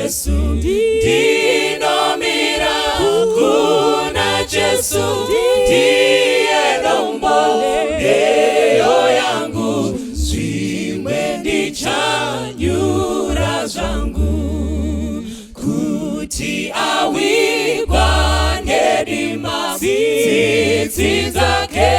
Jesu, ndinomira kuna Jesu, ndiye dombo nheyo yangu, zvimwe ndichanyura zvangu. Kuti awigwa nedima, tsitsi dzake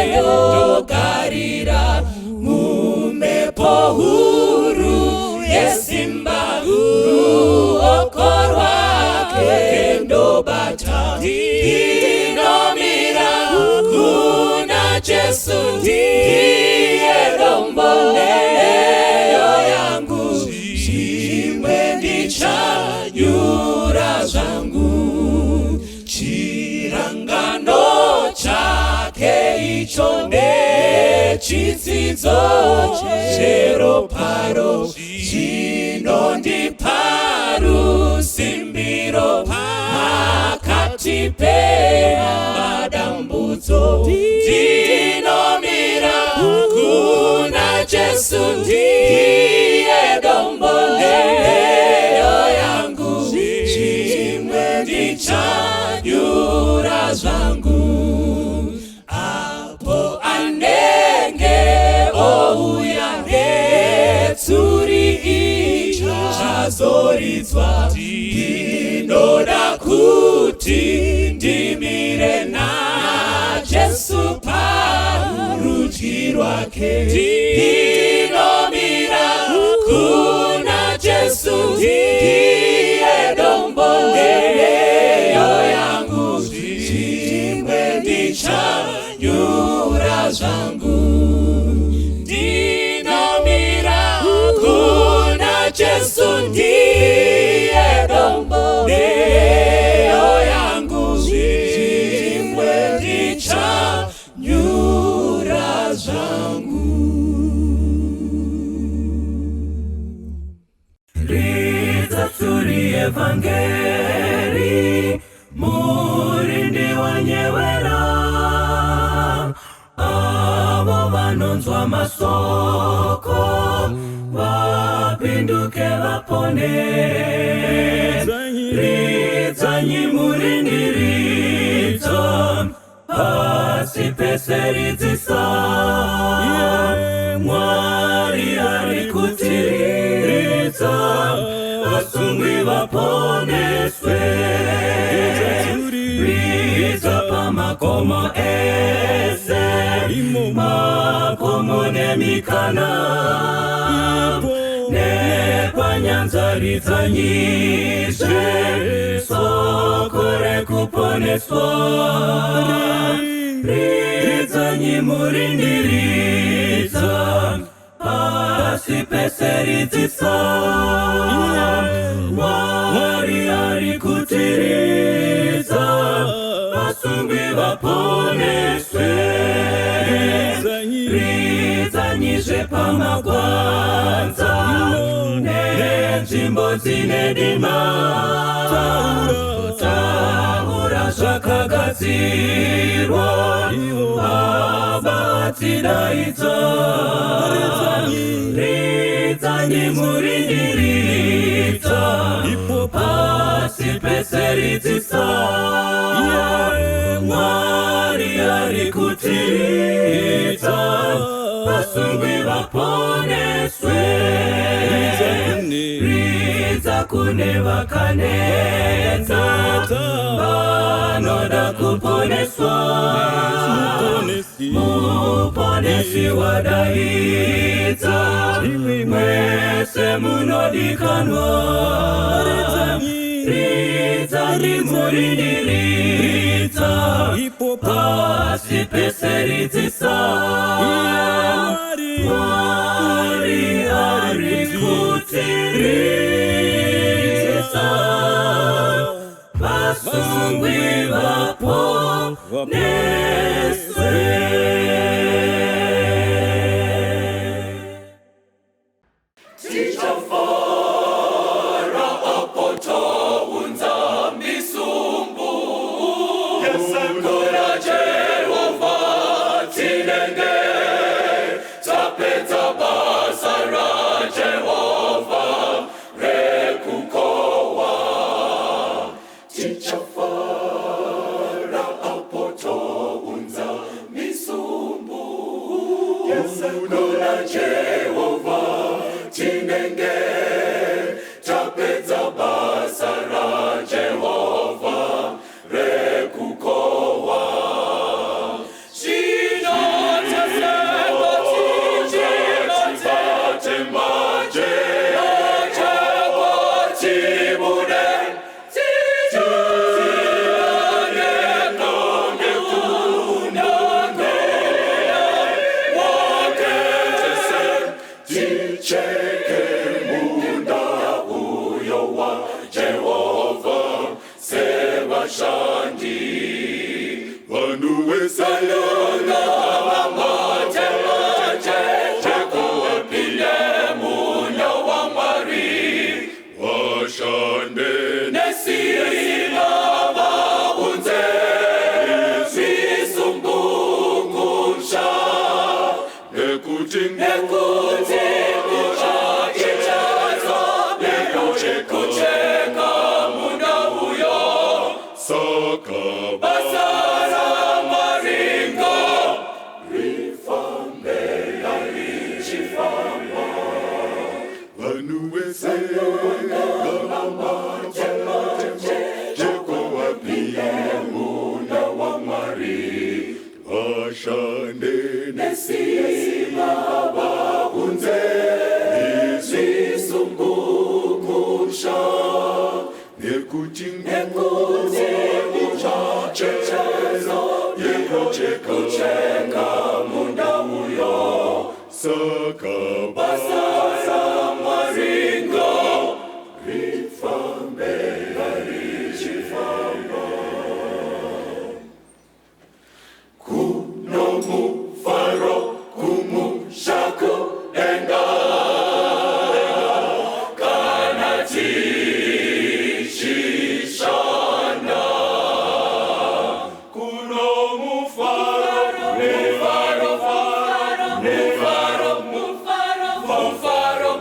ndogarira, mumhepo huru yesimba, ruoko rwake ndobata. Ndinomira kuna Jesu, ndiye dombo nheyo yangu, zvimwe ndichanyura zvangu. Chirangano chake icho nechitsidzo cheroparo chinondipa rusimbiro pakati pemadambudzo. Ndinomira kuna Jesu, ndiye dombo nheyo yangu, zvimwe ndichanyura zvangu. Apo anenge ouya, netsuri ichazoridzwa, ndinoda kuti ndimire naJesu parudyi rwake. Ndinomira kuna Jesu, ndiye dombo nheyo yangu, zvimwe ndichanyura zvangu. Ndinomira kuna Jesu, ndiye dombo nheyo yangu, zvimwe ndichanyura zvangu. Ridza tsuri yevhangeri, murindi wanyevera avo vanonzwa masoko, vapinduke vapone. Ridzanyi murindi, ridza pasi pese, ridzisa. Mwari ari kutiridza, vasungwi vaponeswe. Ridza pamakomo ese, makomo nemikana nepanyanza, ridzanyizve soko rekuponeswa. Ridzanyi murindi, ridza pasi pese, ridzisa. Mwari ari kutiridza, vasungwi vaponeswe. Ridzanyizve pamagwanza nenzvimbo dzine dima, taura zvakagadzirwa, Baba tidaidza. Ridzanyi murindi, ridza pasi pese, ridzisa. Mwari ari kutiridza, vasungwi vaponeswe. Ridza kune vakaneta, vanoda kuponeswa, Muponesi wadaidza, mwese munodikanwa. Ridzani murindi, ridza pasi pese, ridzisa. Mwari ari kutiridza, vasungwi vaponeswe. Tichafara apo taunza misumbu kuna Jehovha, tinenge tapedza basa raJehovha rekukohwa. Vashandi vanhu vese ngavamate jeko vapinde munda waMwari vashande nesimba vaunze misumbukusha nekuti nekuti ichazo nekucheka munda uyo saka basa raMwari ngarifambe richifamba vanhu vese ngavamate jeko vapinde munda waMwari vashande nesimba vaunze misumbukusha nekuti nekuti ichachezo yekucheka munda uyo saka basa raMwari ngarifambe richifamba kuno mufaro kumusha kudenga kana tichishanda kuno mufaro mufaro mufaro mufaro mufaro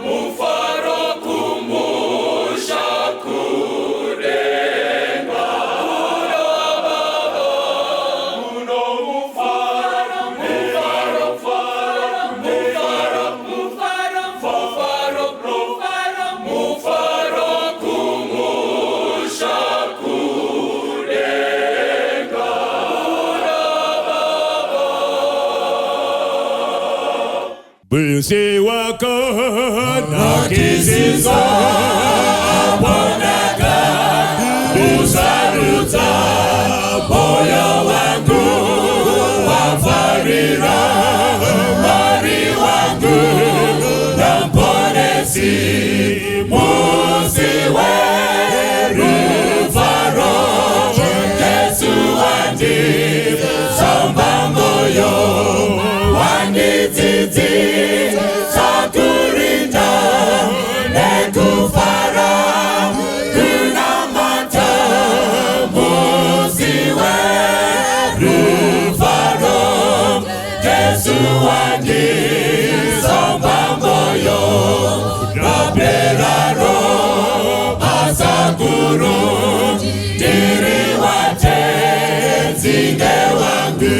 mufaro kumusha kudenga kuno mufaro mufaro mufaro mufaro mufaro mufaro kumusha kudenga Musi wakanakisisa aponaka usarudza moyo wangu wafarira Mwari wangu naMuponesi musi werufaro Jesu wandisamba moyo wandidzidzisa kurinda nekufara kunamata musi werufaro Jesu wandisamba moyo raperaro basa guru ndiri waTenzi ndewangu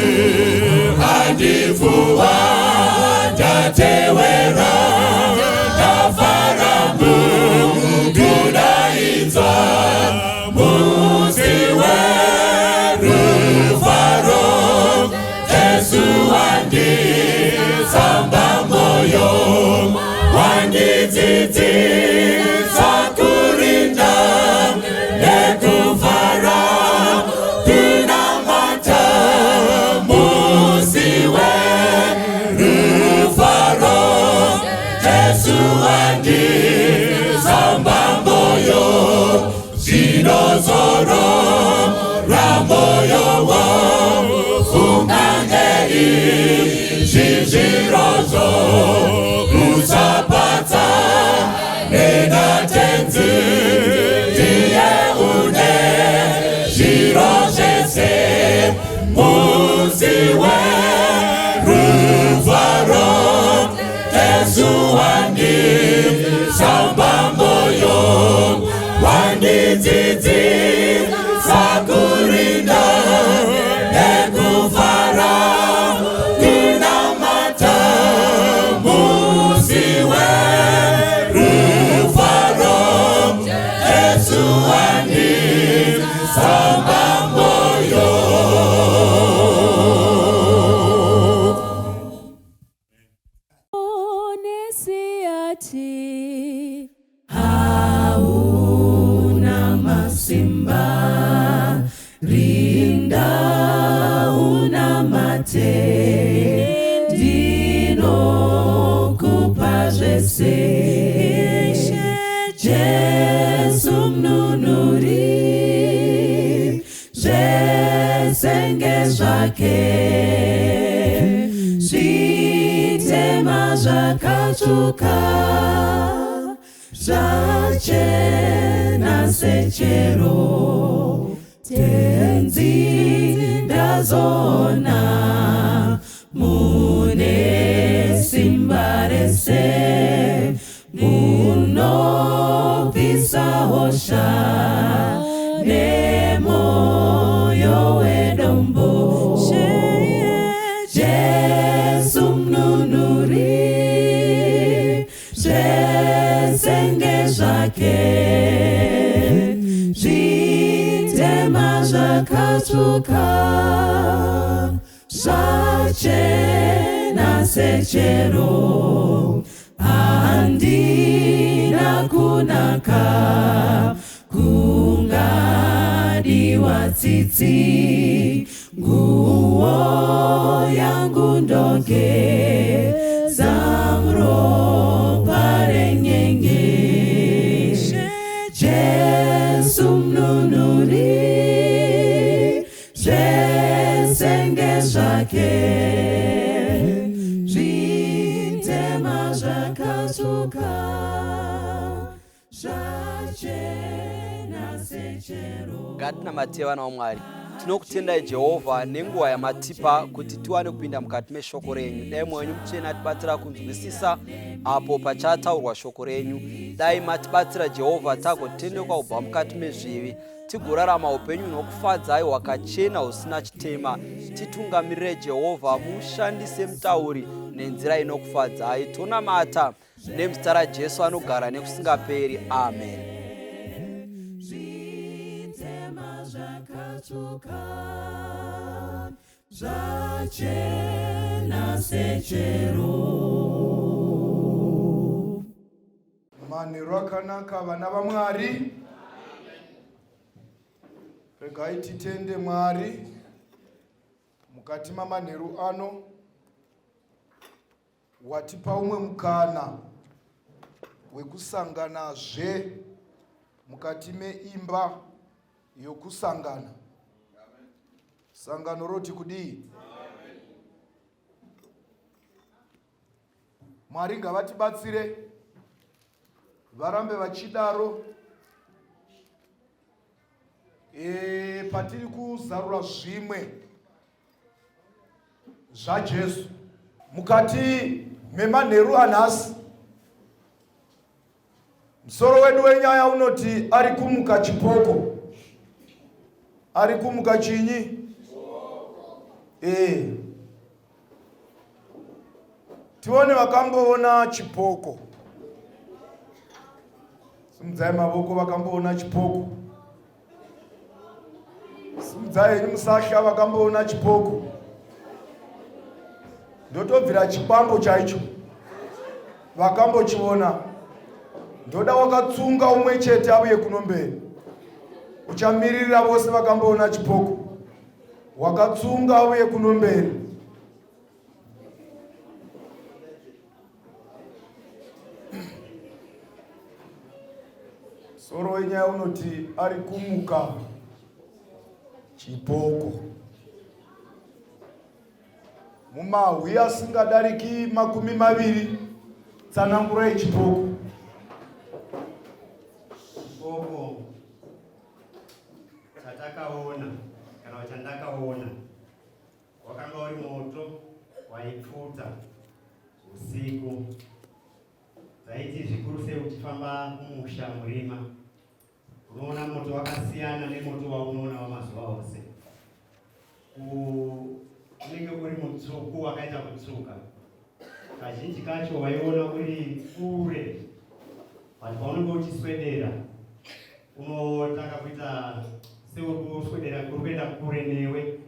andivuwa ndatewera ndafara mukudaidzwa musi werufaro Jesu wandisamba moyo wandidzidzisa kurinda nekufara kunamata musi werufaro Jesu wandisamba moyo zvinozorora moyo wofungange izvi zvirozvo usapatsa nenaTenzi ndiye une zviro zvese musi werufaro Jesu wandisamba moyo wandidzidzisa kurinda nekufara kunamata musi werufaro Jesu wandisamba moyo. zvake zvitema zvakatsvuka zvachena sechero tenzi ndazoona mune simba rese munobvisa hosha nemoyo wedombo Jesu mununuri zvese ngezvake zvitema zvakatsvuka zvachena sechero handina kunaka kungadiwa tsitsi nguo yangu ndogeza muropa renyenge Jesu mununuri zvese ngezvake zvitema zvakatsvuka zvachena sechero. Ngatinamate vana vaMwari. Tinokutendai Jehovha nenguva yamatipa kuti tiwane kupinda mukati meshoko renyu. Dai mwoyo wenyu mutsvene atibatsira kunzwisisa apo pachataurwa shoko renyu. Dai matibatsira Jehovha tagotendeuka kubva mukati mezvivi tigorarama upenyu hunokufadzai hwakachena husina chitema. Titungamirire Jehovha, mushandise mutauri nenzira inokufadzai. Tonamata Nemuzita raJesu anogara nekusingaperi. Amen. Zvitema zvakatsvuka zvachena sechero. Manheru akanaka vana vaMwari. Regai titende Mwari mukati mamanheru ano. Watipa umwe mukana wekusanganazve mukati meimba yokusangana. Sangano roti kudii? Mwari ngavatibatsire varambe vachidaro. E, patiri kuzarura zvimwe zvaJesu mukati memanheru anhasi. Musoro wedu wenyaya unoti ari kumuka chipoko. Ari kumuka chinyi? Eh. Tione vakamboona chipoko. Simudzai mavoko vakamboona chipoko. Simudzai henyu musahla vakamboona chipoko. Ndotobvira chikwambo chaicho vakambochiona. Ndoda wakatsunga umwe chete auye kuno mberi. Uchamiririra vose vakamboona chipoko. Wakatsunga auye kuno mberi. Soro wenyaya unoti ari kumuka chipoko mumahwi asingadariki 20 tsanangurai chipoko. Chipoko chatakaona kana chandakaona Wakanga uri moto waipfuta usiku, dzaiti zvikuru sei uchifamba mumusha murima, unoona moto wakasiyana nemoto waunoona wamazuva ose. Unenge uri mutsvuku wakaita kutsvuka, kazhinji kacho waiona uri kure, but paunenge uchiswedera unotanga kuita seuri kuswedera kuri kuenda kure newe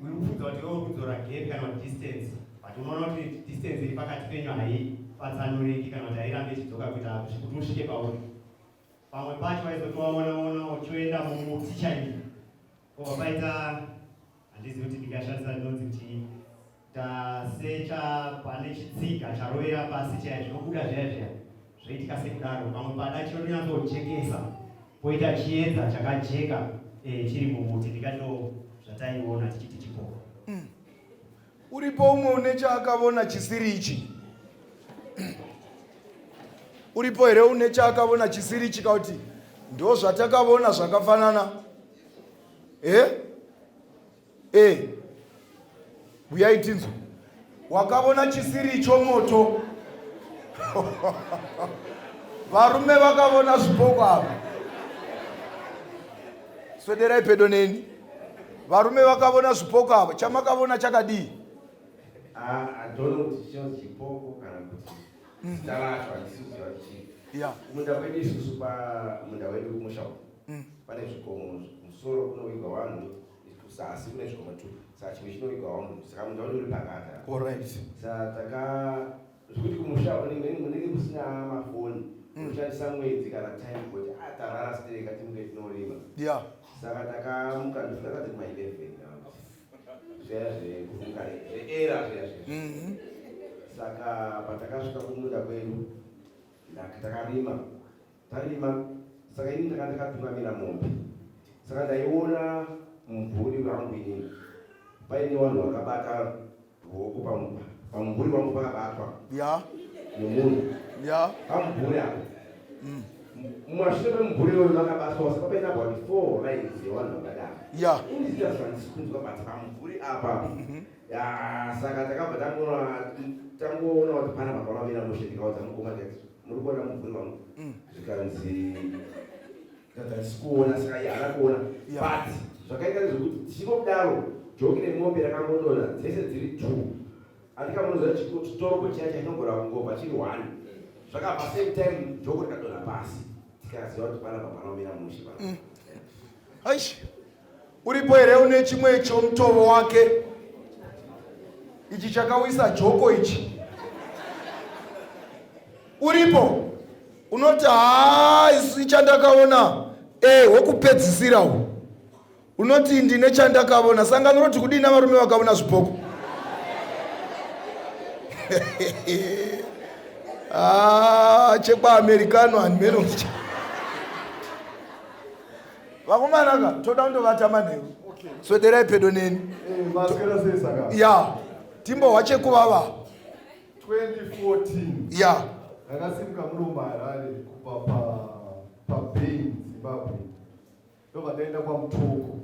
uri kufunga kuti iwe uri kudzora gap kana kuti distance but unoona kuti distance iri pakati penyu haipatsanuriki kana kuti hairambe ichidzoka kuita kuti usvike pauri pamwe pacho waizotowaona ona uchoenda mumuti chaimo obva paita handizivi kuti ndingashandisa rinonzi chii Tasecha pane chitsiga charovera pasi chaya zvinobuda zviya zviya zvoitika sekudaro pamwe pada chinonyatsojekesa poita chiedza chakajeka eh, chiri mumuti ndingato zvataiona tichiti chipoko. Uripo umwe une chaakavona chisiri ichi? Uripo here une chaakavona chisiri ichi kauti ndo zvatakavona zvakafanana? Eh? Eh. Uyai tinzwe. Wakavona chisiri icho moto. Varume vakavona zvipoko ava. Swederai pedo neni. Varume vakavona zvipoko ava. Chamakavona chakadii? Ah, I don't know kuti chinonzi chipoko kana kuti zita racho handisi kuziva kuti chii. Yeah. Kumunda kwedu isusu pamunda wedu kumusha uku pane zvikomo kumusoro kunovigwa vanhu kusasi kune zvikomo tu saka chimwe chinovigwa vanhu saka munda wedu uri pakati apa. Alright. Saka taka zvekuti kumusha unenge munenge kusina mafoni unoshandisa mwedzi kana time kuti ah tarara sitereka timuke tinorima. Yeah. Saka takamuka ndofunga kati kuma 11 kana kuti zviya zvekumuka zveera zviya zviya. Saka patakasvika kumunda kwedu takarima tarima saka ini ndanga ndakatungamira mombe saka ndaiona mumvuri wangu inini paine vanhu vakabata ruoko pamumvuri wangu pakabatwa Ya. nemunhu Ya. pamumvuri apo mumashure memumvuri iyoyo makabatwa saka paine about four lines yevanhu vakadaro Ya. ini zita zvandisi kunzwa but pamumvuri apa ya saka takabva tangoona tangoona kuti pana papanomira mushe ndikaudza mukoma ndikati muri kuona mumvuri wangu zvikanzi handisi kuona saka iye haana kuona but zvakaita ndezvekuti tichingokudaro joki remombe rakangodonha dzese dziri two andikamunoziva chitoroko chiya chainogona kungobva chiri one zvakabva same time joko rikadonha pasi tikaziva kuti panapa panomira mushe pana. Aish. Uripo here une chimwe chomutovo wake? Ichi chakawisa joko ichi. Uripo unoti haa isu chandakaona eh wokupedzisira uyu. Unoti ndine chandakaona sangano roti kudii navarume vakaona zvipoko. Ah, chekwaAmericano handimeno. Vakomana ka toda kundovata manheru. Okay. Swederai pedo neni. Eh, maswera sei saka? Ya, timbohwa chekuvava. 2014 Ya, ndakasimuka muno muHarare kubva pa paBain Zimbabwe ndobva ndaenda kwaMutoko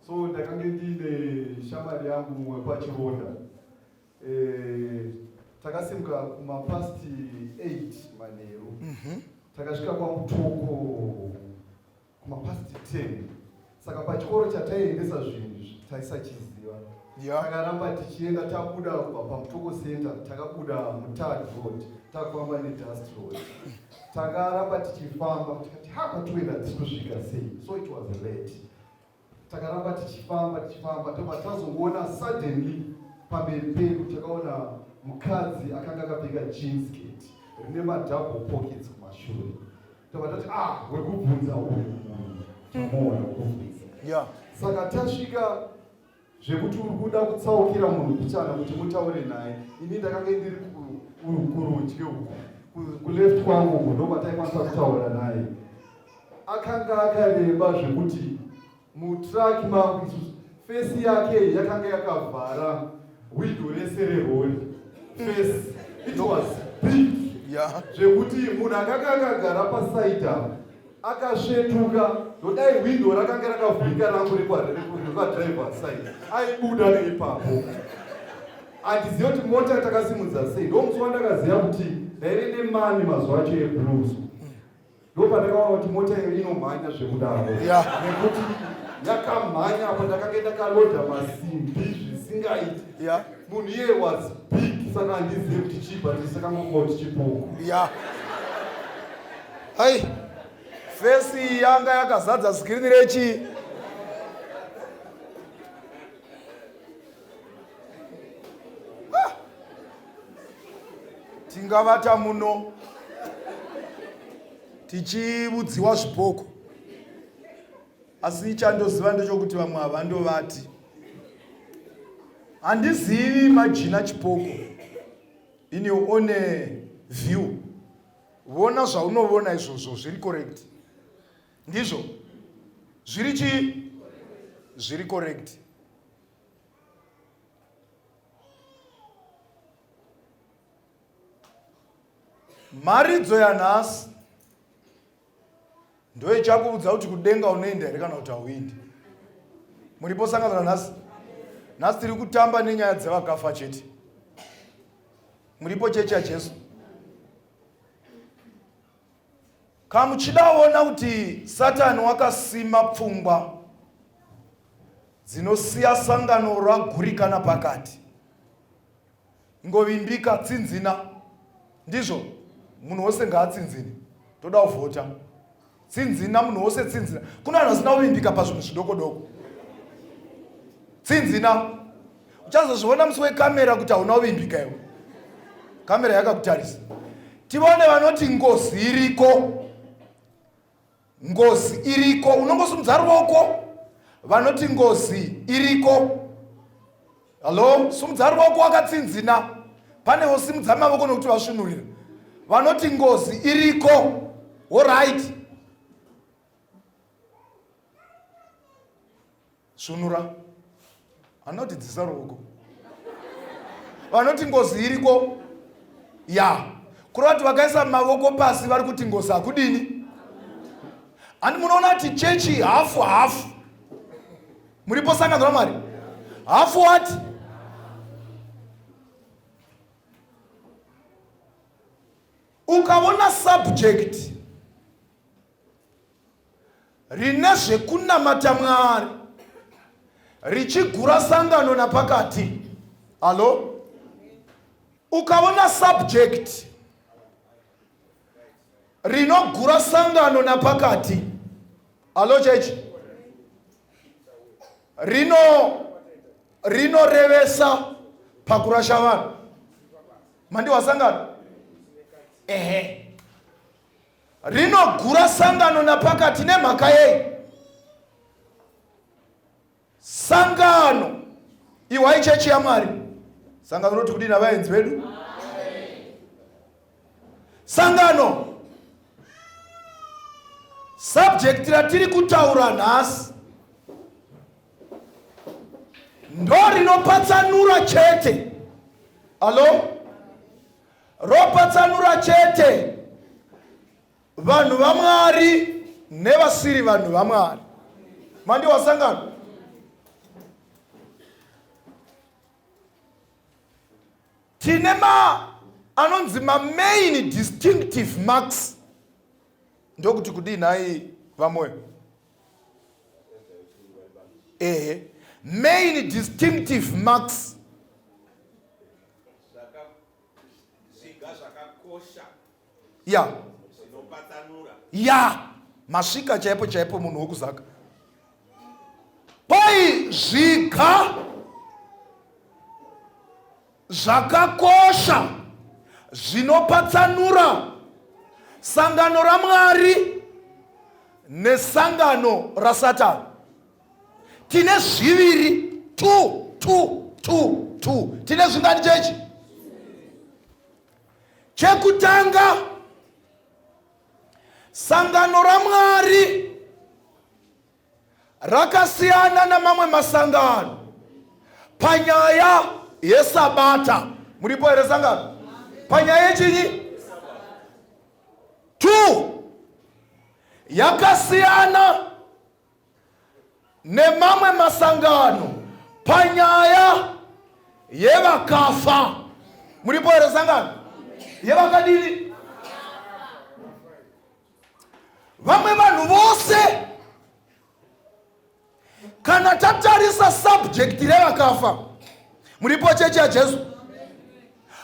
so ndakange ndiine shamwari yangu mumwe kwaChironda eh, takasimuka kumapast 8 manheru takasvika kwaMutoko kumapast 10 saka pachikoro chataiendesa zvinhu izvi taisachiziva Ya. takaramba tichienda tabuda kubva paMutoko center takabuda mutarred road takufamba nedust road takaramba tichifamba tikati ha kwatoenda tiri kusvika sei so it was late takaramba tichifamba tichifamba tobva tazongoona suddenly pamberi pedu takaona mukadzi akanga akapfeka jean skirt rine madouble pockets kumashure tobva tati ah wekubvunza uyu munhu tamuona wekubvunza ya. saka tasvika zvekuti uri kuda kutsaukira munhu pichana kuti mutaure naye ini ndakanga ndiri kurudyi uku kuleft kwangu uku ndokwataikwanisa kutaura naye akanga akareba zvekuti mutruck mangu isusu face yake yakanga yakavhara window rese rerori face it was big Ya. zvekuti munhu akanga akagara paside apa akasvetuka ndodai window rakanga rakavhurika rangu rekwadriver side aibuda neipapo handizivi kuti mota takasimudza sei ndomusi wandakaziva kuti ndaive nemani mazuva acho eblues ndopandakaona kuti mota iyo inomhanya zvekudaro nekuti yakamhanya apo ndakange ndakaloda masimbi zvisingaiti munhu iye was big saka handizivi kuti chii but sakangongoti chipoko Ya. Ai. Face yanga yakazadza screen rechi. Ah. Tingavata muno tichiudziwa zvipoko asi chandoziva ndechokuti vamwe havandovati handizivi majina chipoko in your own view vona zvaunovona izvozvo zviri correct ndizvo zviri chii zviri correct. Mharidzo yanhasi ndoichakuudza kuti kudenga unoenda here kana kuti hauendi. Muripo sangano ranhasi? Nhasi tiri kutamba nenyaya dzevakafa chete. Muripo chechi yaJesu? Kamuchidaona kuti Satani wakasima pfungwa dzinosiya sangano ragurikana pakati. Ingovimbika, tsinzina. Ndizvo, munhu wose ngaatsinzine. Toda kuvhota. Tsinzina, munhu wose tsinzina. Kuna vanhu vasina kuvimbika pazvinhu zvidoko doko. Tsinzina. Uchazozviona musi wekamera kuti hauna kuvimbika iwe. Kamera yakakutarisa. Tivone vanoti ngozi iriko. Ngozi iriko, unongosimudza ruoko. Vanoti ngozi iriko. Hallo, simudza ruoko wakatsinzina. Pane vosimudza mavoko nokuti vasvinurira. Vanoti ngozi iriko. Alright. Svunura. Anoti dzisa ruoko. Vanoti ngozi iriko. Ya. Kureva kuti vakaisa mavoko pasi vari kuti ngozi hakudini. Handi munoona kuti chechi hafu hafu. Muripo sangano raMwari? Hafu what? Ukaona subject rine zvekunamata Mwari richigura sangano napakati. Halo? Ukaona subject rinogura sangano napakati. Halo chechi? Rino rinorevesa pakurasha vanhu. Mandiwa sangano? Ehe. Rinogura sangano napakati nemhaka yei? Sangano ihwai chechi yaMwari. Sangano rinoti kudini avaenzi vedu? Sangano subject ratiri kutaura nhasi ndo rinopatsanura chete. Alo? Ropatsanura chete vanhu vaMwari nevasiri vanhu vaMwari. Mandi wasangana? Tine ma anonzi ma main distinctive marks. Ndokuti kudii nhai vaMoyo? Ehe, main distinctive marks. Zviga zvakakosha ya zvinopatsanura. Ya, masvika chaipo chaipo munhu wokuzaka. Kwai zviga zvakakosha zvinopatsanura sangano raMwari nesangano raSatani. Tine zviviri, 2 2 2 2. Tine zvingani chechi? Chekutanga, sangano raMwari rakasiyana namamwe masangano panyaya yesabata. Muripo here sangano? Panyaya yechinyi? 2 yakasiyana nemamwe masangano panyaya yevakafa. Muripo here sangano? Yevakadini? Vamwe vanhu vose kana tatarisa subject revakafa, muripo chechi yaJesu,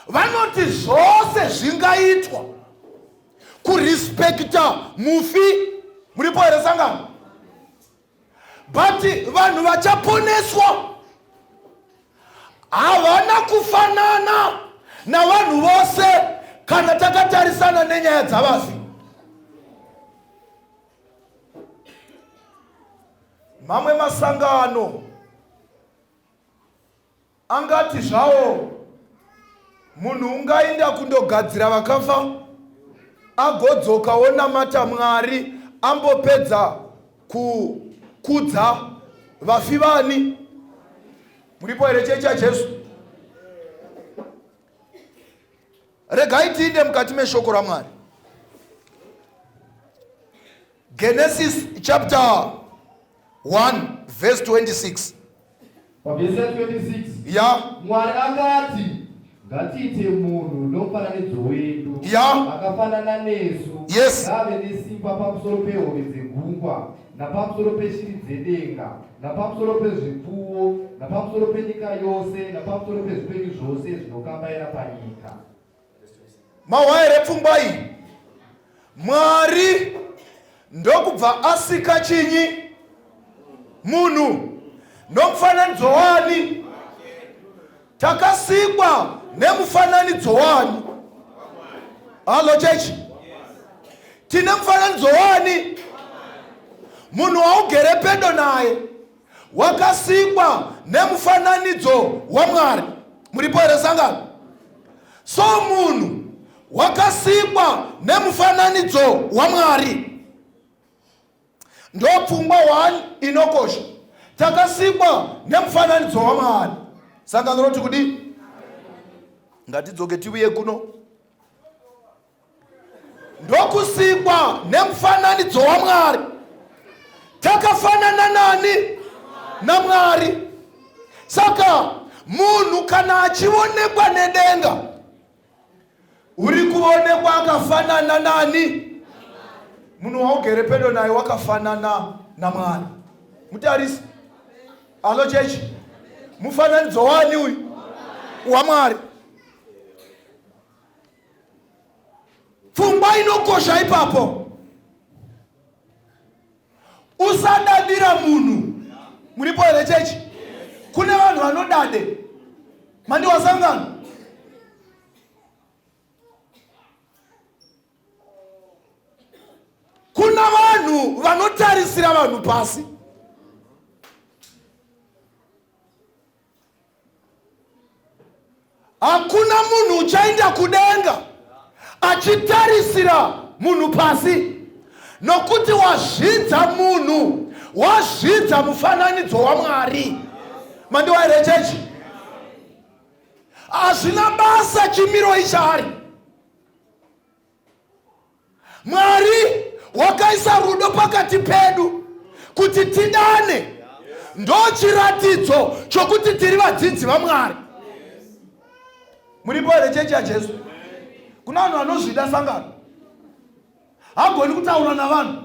vanoti zvose zvingaitwa kurespekta mufi. Muripo here sangano? But vanhu vachaponeswa havana kufanana navanhu vose kana takatarisana nenyaya dzavafi. Mamwe masangano angati zvawo munhu ungainda kundogadzira vakafa agodzoka wonamata Mwari ambopedza kukudza vafi vani. Muripo here chechi yaJesu? Regai tiinde mukati meshoko raMwari. Genesis chapter 1 verse 26. Pavhesi ya 26 Ya. Mwari akati, Ngatiite munhu nomufananidzo wedu, Ya. akafanana nesu, Yes. ngaave nesimba pamusoro pehove dzegungwa, napamusoro peshiri dzedenga, napamusoro pezvipfuwo, napamusoro penyika yose, napamusoro pezvipenyu zvose zvinokambaira panyika. Mahwa here pfungwa iyi? Mwari ndokubva asika chinyi? Munhu nomufananidzo wani? Takasikwa nemufananidzo wani? Halo chechi, tine mufananidzo wani? Munhu waugere pedo naye wakasikwa nemufananidzo waMwari. Muripo here sangano? So munhu wakasikwa nemufananidzo waMwari. Ndopfungwa 1 inokosha. Takasikwa nemufananidzo waMwari. Sangano roti kudii? Ngatidzoke tiuye kuno. Ndokusikwa nemufananidzo waMwari. Takafanana nani? NaMwari. Saka munhu kana achionekwa nedenga, uri kuonekwa akafanana nani? Munhu waugere pedo naye wakafanana naMwari. Mutarisi. Alo chechi. Mufananidzo wani uyu? WaMwari. Pfungwa inokosha ipapo. Usadadira munhu. Muripo here chechi? Kune vanhu vanodade. Mandiwasangana. Kuna vanhu vanotarisira vanhu pasi. Hakuna munhu uchaenda kudenga achitarisira munhu pasi, nokuti wazvidza munhu, wazvidza mufananidzo waMwari. Mandiwa here chechi? Hazvina basa chimiro ichaari. Mwari wakaisa rudo pakati pedu kuti tidane. Ndochiratidzo chokuti tiri vadzidzi vaMwari. Muripo here chechi yaJesu? Kuna vanhu vanozvida sangano, hagoni kutaura navanhu.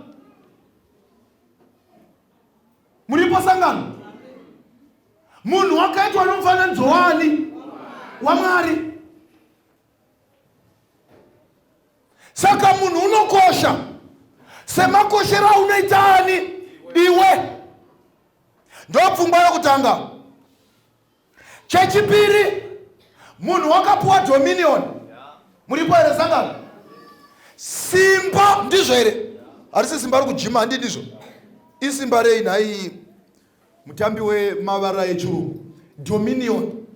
Muripo sangano? Munhu wakaitwa nomufananidzo waani? WaMwari. Saka munhu unokosha semakoshero aunoita ani? Iwe. Ndopfungwa yokutanga. Chechipiri, munhu wakapuwa dominion. Muripo here sangano? Simba ndizvo here? Harisi simba rokujima, handi ndizvo? Isimba rei nhai mutambi wemavara echirungu? Dominion.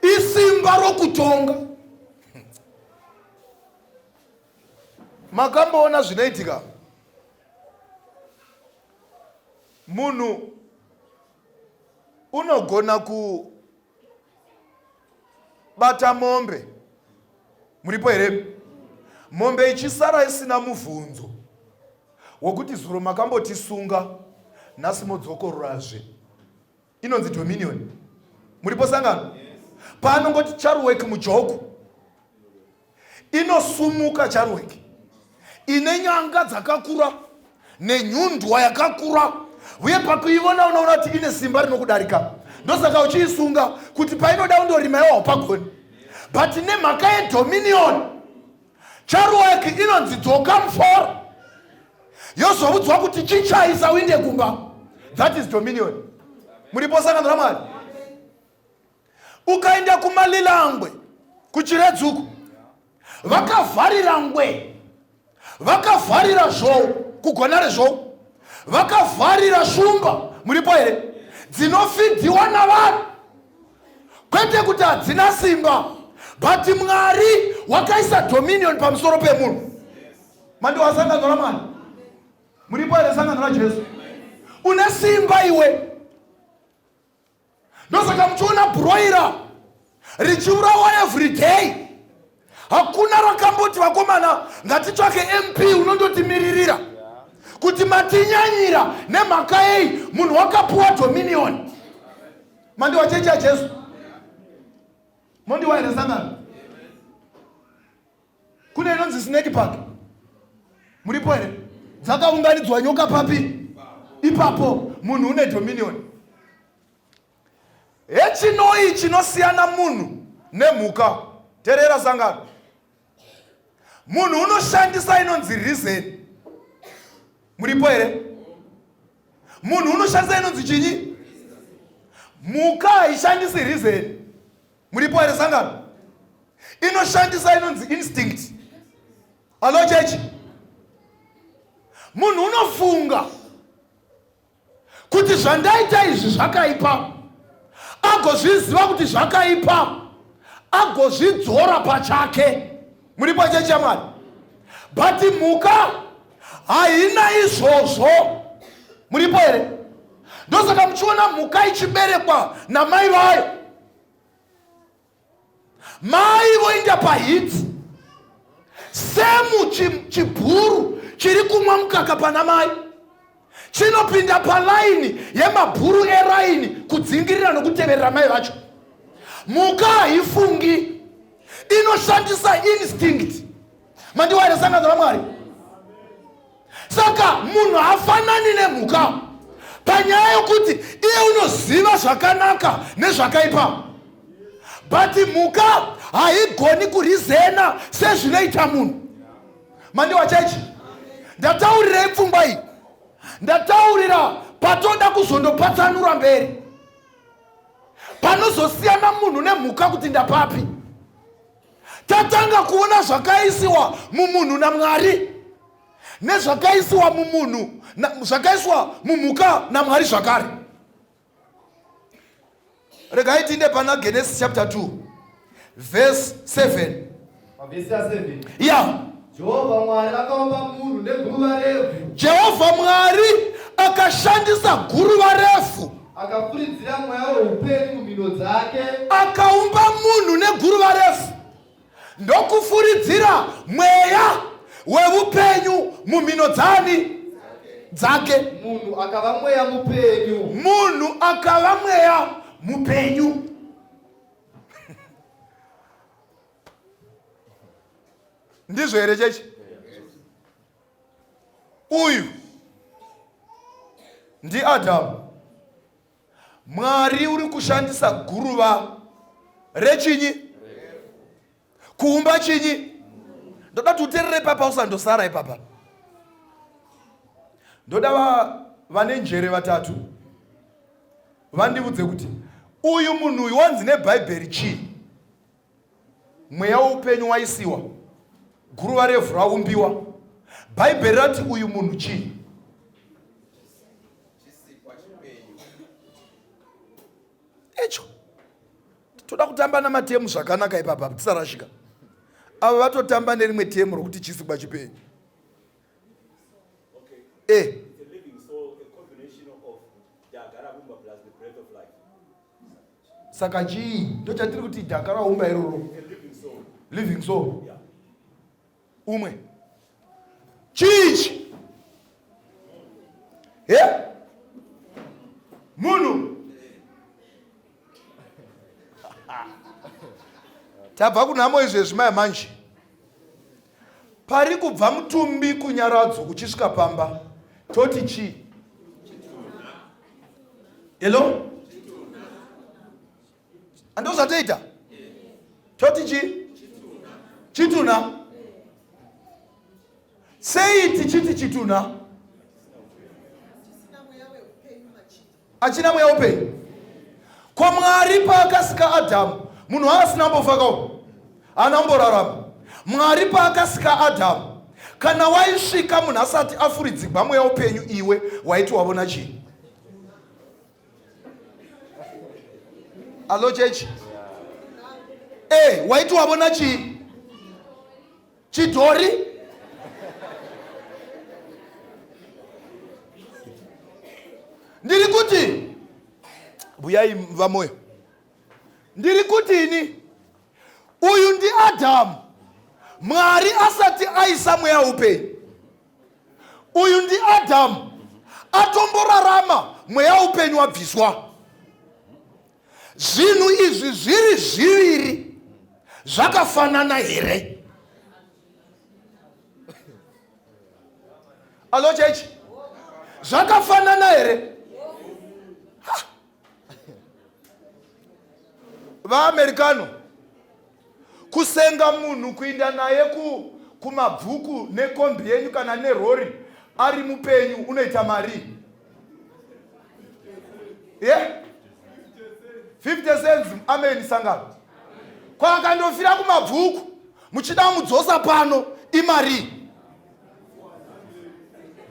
Isimba rokutonga. Makamboona zvinoitika? Munhu unogona kubata mombe. Muripo here? Mombe ichisara isina muvhunzo wokuti zuro makambotisunga, nhasi modzokororazve. Inonzi dominion. Muripo sangano? Paanongoti charuweki mujoku, inosumuka charuweki ine nyanga dzakakura nenyundwa yakakura, uye pakuivona unoona kuti ine simba rinokudarika. Ndosaka uchiisunga kuti painoda undorima iwa haupagoni. But nemhaka yedominion, charuweki inonzi dzoka muforo, yozoudzwa kuti chichaisa uinde kumba. That is dominion. Muripo sangano raMwari? Ukaenda kumalilangwe kuchiredzuku, vakavharira ngwe, vakavharira zhou kugona rezhou, vakavharira shumba. Muripo here? Dzinofidhiwa navanhu, kwete kuti hadzina simba, but Mwari wakaisa dominion pamusoro pemunhu. Mandiwa sangano raMwari? Muripo here sangano raJesu? Une simba iwe. Ndosaka muchiona broiler Richiurawa every day. Hakuna rakamboti vakomana ngatitsvake MP unondotimiririra kuti matinyanyira nemhaka yei munhu wakapuwa dominion. Mandiwa chechi yaJesu. Mondiwa here sangano? Kune inonzi snake park. Muripo here? Dzakaunganidzwa nyoka papi? Ipapo munhu une dominion. Hechinoi chinosiyana munhu nemhuka. Terera sangano. Munhu unoshandisa inonzi reason. Muripo here? Munhu unoshandisa inonzi chinyi? Mhuka haishandisi reason. Muripo here sangano? Inoshandisa inonzi instinct. Hello church. Munhu unofunga kuti zvandaita izvi zvakaipa, agozviziva kuti zvakaipa, agozvidzora pachake. Muripo chechi yaMwari? But mhuka haina izvozvo. Muripo here? Ndosaka muchiona mhuka ichiberekwa namai vayo. Mai voinda pahiti semu chibhuru chiri kumwa mukaka pana mai chinopinda palaini yemabhuru eraini kudzingirira nokuteverera mai vacho. Mhuka haifungi, inoshandisa instinct. Mandiwa here sangano raMwari? Saka munhu hafanani nemhuka panyaya yokuti iye unoziva zvakanaka nezvakaipa, but mhuka haigoni kurizena sezvinoita munhu. Mandiwa chechi? Ndataurirei pfungwa iyi? Ndataurira patoda kuzondopatsanura mberi panozosiyana munhu nemhuka kuti ndapapi. Tatanga kuona zvakaisiwa mumunhu naMwari nezvakaisiwa mumunhu zvakaiswa mumhuka naMwari zvakare. Regai tiinde pana Genesis chapter 2 verse 7. Pavhesi ya 7. Ya. Jehovha Mwari akaumba munhu neguruva revhu. Jehovha Mwari akashandisa guruva revhu. Akafuridzira mweya weupenyu mumhino dzake. Akaumba munhu neguruva revhu ndokufuridzira mweya weupenyu mumhino dzani? Dzake. Munhu akava mweya mupenyu. Munhu akava mweya mupenyu. Ndizvo here chechi? Uyu ndiAdhamu. Mwari uri kushandisa guruva rechinyi kuumba chinyi. Ndoda kuti uterere ipapa, usandosara ipapa. Ndoda vane njere vatatu vandiudze kuti uyu munhu uyu wanzi neBhaibheri chii? Mweya woupenyu waisiwa, guruva revhu raumbiwa. Bhaibheri rati uyu munhu chii? Icho toda kutamba namatemu zvakanaka ipapa, tisarashika. Ava vatotamba nerimwe temu rokuti chisikwa chipenyu. Okay. Saka chii ndochatiri kuti dhaka raumba iroro? Living soul. Umwe chii ichi? He? Munhu. Tabva kunhamo izvezvi maya manje. Pari kubva mutumbi kunyaradzo kuchisvika pamba toti chii? Hello? Andozvatoita? Toti chii? Chitunha. Sei tichiti chitunha? Achina mweya upenyu. Ko Mwari paakasika Adhamu, munhu haasina ambofa kawo, haana amborarama. Mwari paakasika Adhamu, kana waisvika munhu asati afuridzigwa mweya upenyu, iwe waiti wavona chii? Alo chechi? Waiti wavona chii? Chidhori? Ndiri kuti vuyai vamoyo, ndiri kuti ini Uyu ndiAdhamu, Mwari asati aisa mweya upenyu. Uyu ndiAdhamu atomborarama, mweya upenyu wabviswa. Zvinhu izvi zviri zviviri zvakafanana here? Alo chechi, zvakafanana here? VaAmericano kusenga munhu kuinda naye ku kumabvuku nekombi yenyu kana nerori ari mupenyu unoita mari ye yeah? 50 cents amen sangano kwakandofira kumabvuku muchida mudzosa pano imarii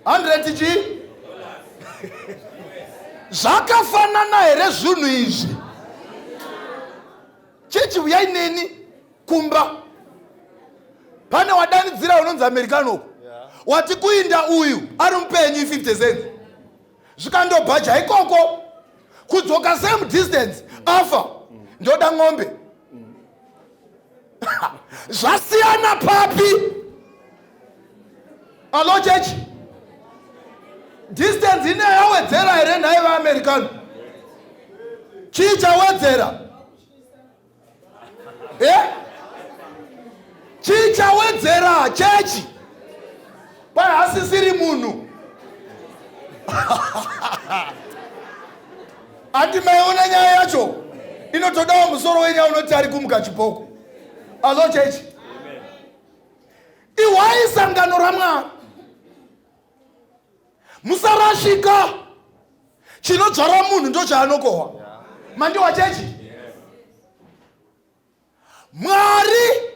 100 chii zvakafanana here zvinhu izvi chechi uyai neni kumba pane wadanidzira unonzi americano uku wati kuinda uyu ari mupenyu i50 cents zvikandobhaja ikoko kudzoka same distance afa ndoda ng'ombe zvasiyana papi alo chechi distance ine yawedzera here nhai vaamericano chii chawedzera e eh? chii chawedzera chechi kwai hasisiri munhu Ati maiona nyaya yacho inotodawo musoro wenyaya unoti ari kumuka chipoko. Alo church. Ihwai sangano raMwari. Musarashika. Chinodzvara munhu ndochaanokohwa. Mandiwa chechi? Mwari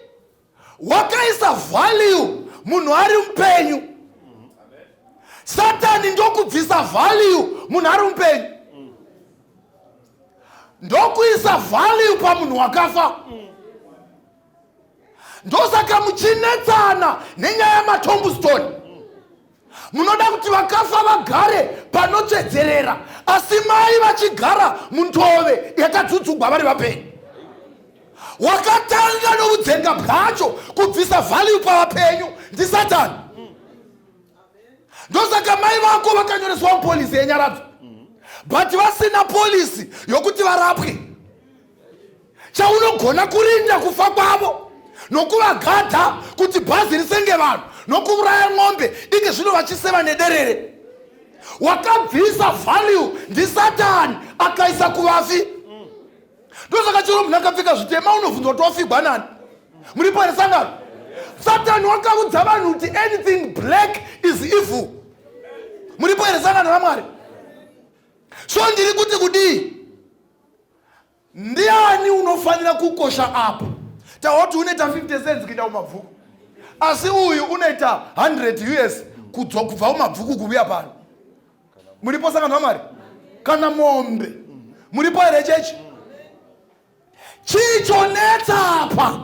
wakaisa value munhu ari mupenyu. Satani ndokubvisa value munhu ari mupenyu, ndokuisa value pamunhu wakafa. Ndosaka muchinetsana nenyaya yamatombstone. Munoda kuti vakafa vagare panotsvedzerera, asi mai vachigara mundove yakadzudzugwa vari vapenyu. Wakatanga noudzenga bwacho kubvisa value pavapenyu ndisatani. Ndosaka mai vako vakanyoreswa mupolisi yenyaradzo, but vasina polisi yokuti varapwe. Chaunogona kurinda kufa kwavo nokuvagadha kuti bhazi risenge vanhu nokuuraya ng'ombe inge zvino vachiseva nederere. Wakabvisa value ndisatani akaisa kuvafi. Ndosaka chero munhu akapfeka zvitema unobvunzwa kuti wafigwa nani. Muripo here sangano? Satani wakaudza vanhu kuti anything black is evil. Muripo here sangano raMwari? So ndiri kuti kudii? Ndiani unofanira kukosha apa? Taoti unoita 50 cents kuenda kumabvuku, asi uyu unoita 100 US kubva kumabvuku kuvuya pano. Muripo sangano raMwari? Kana mombe muripo here chechi? Chii chonetsa apa?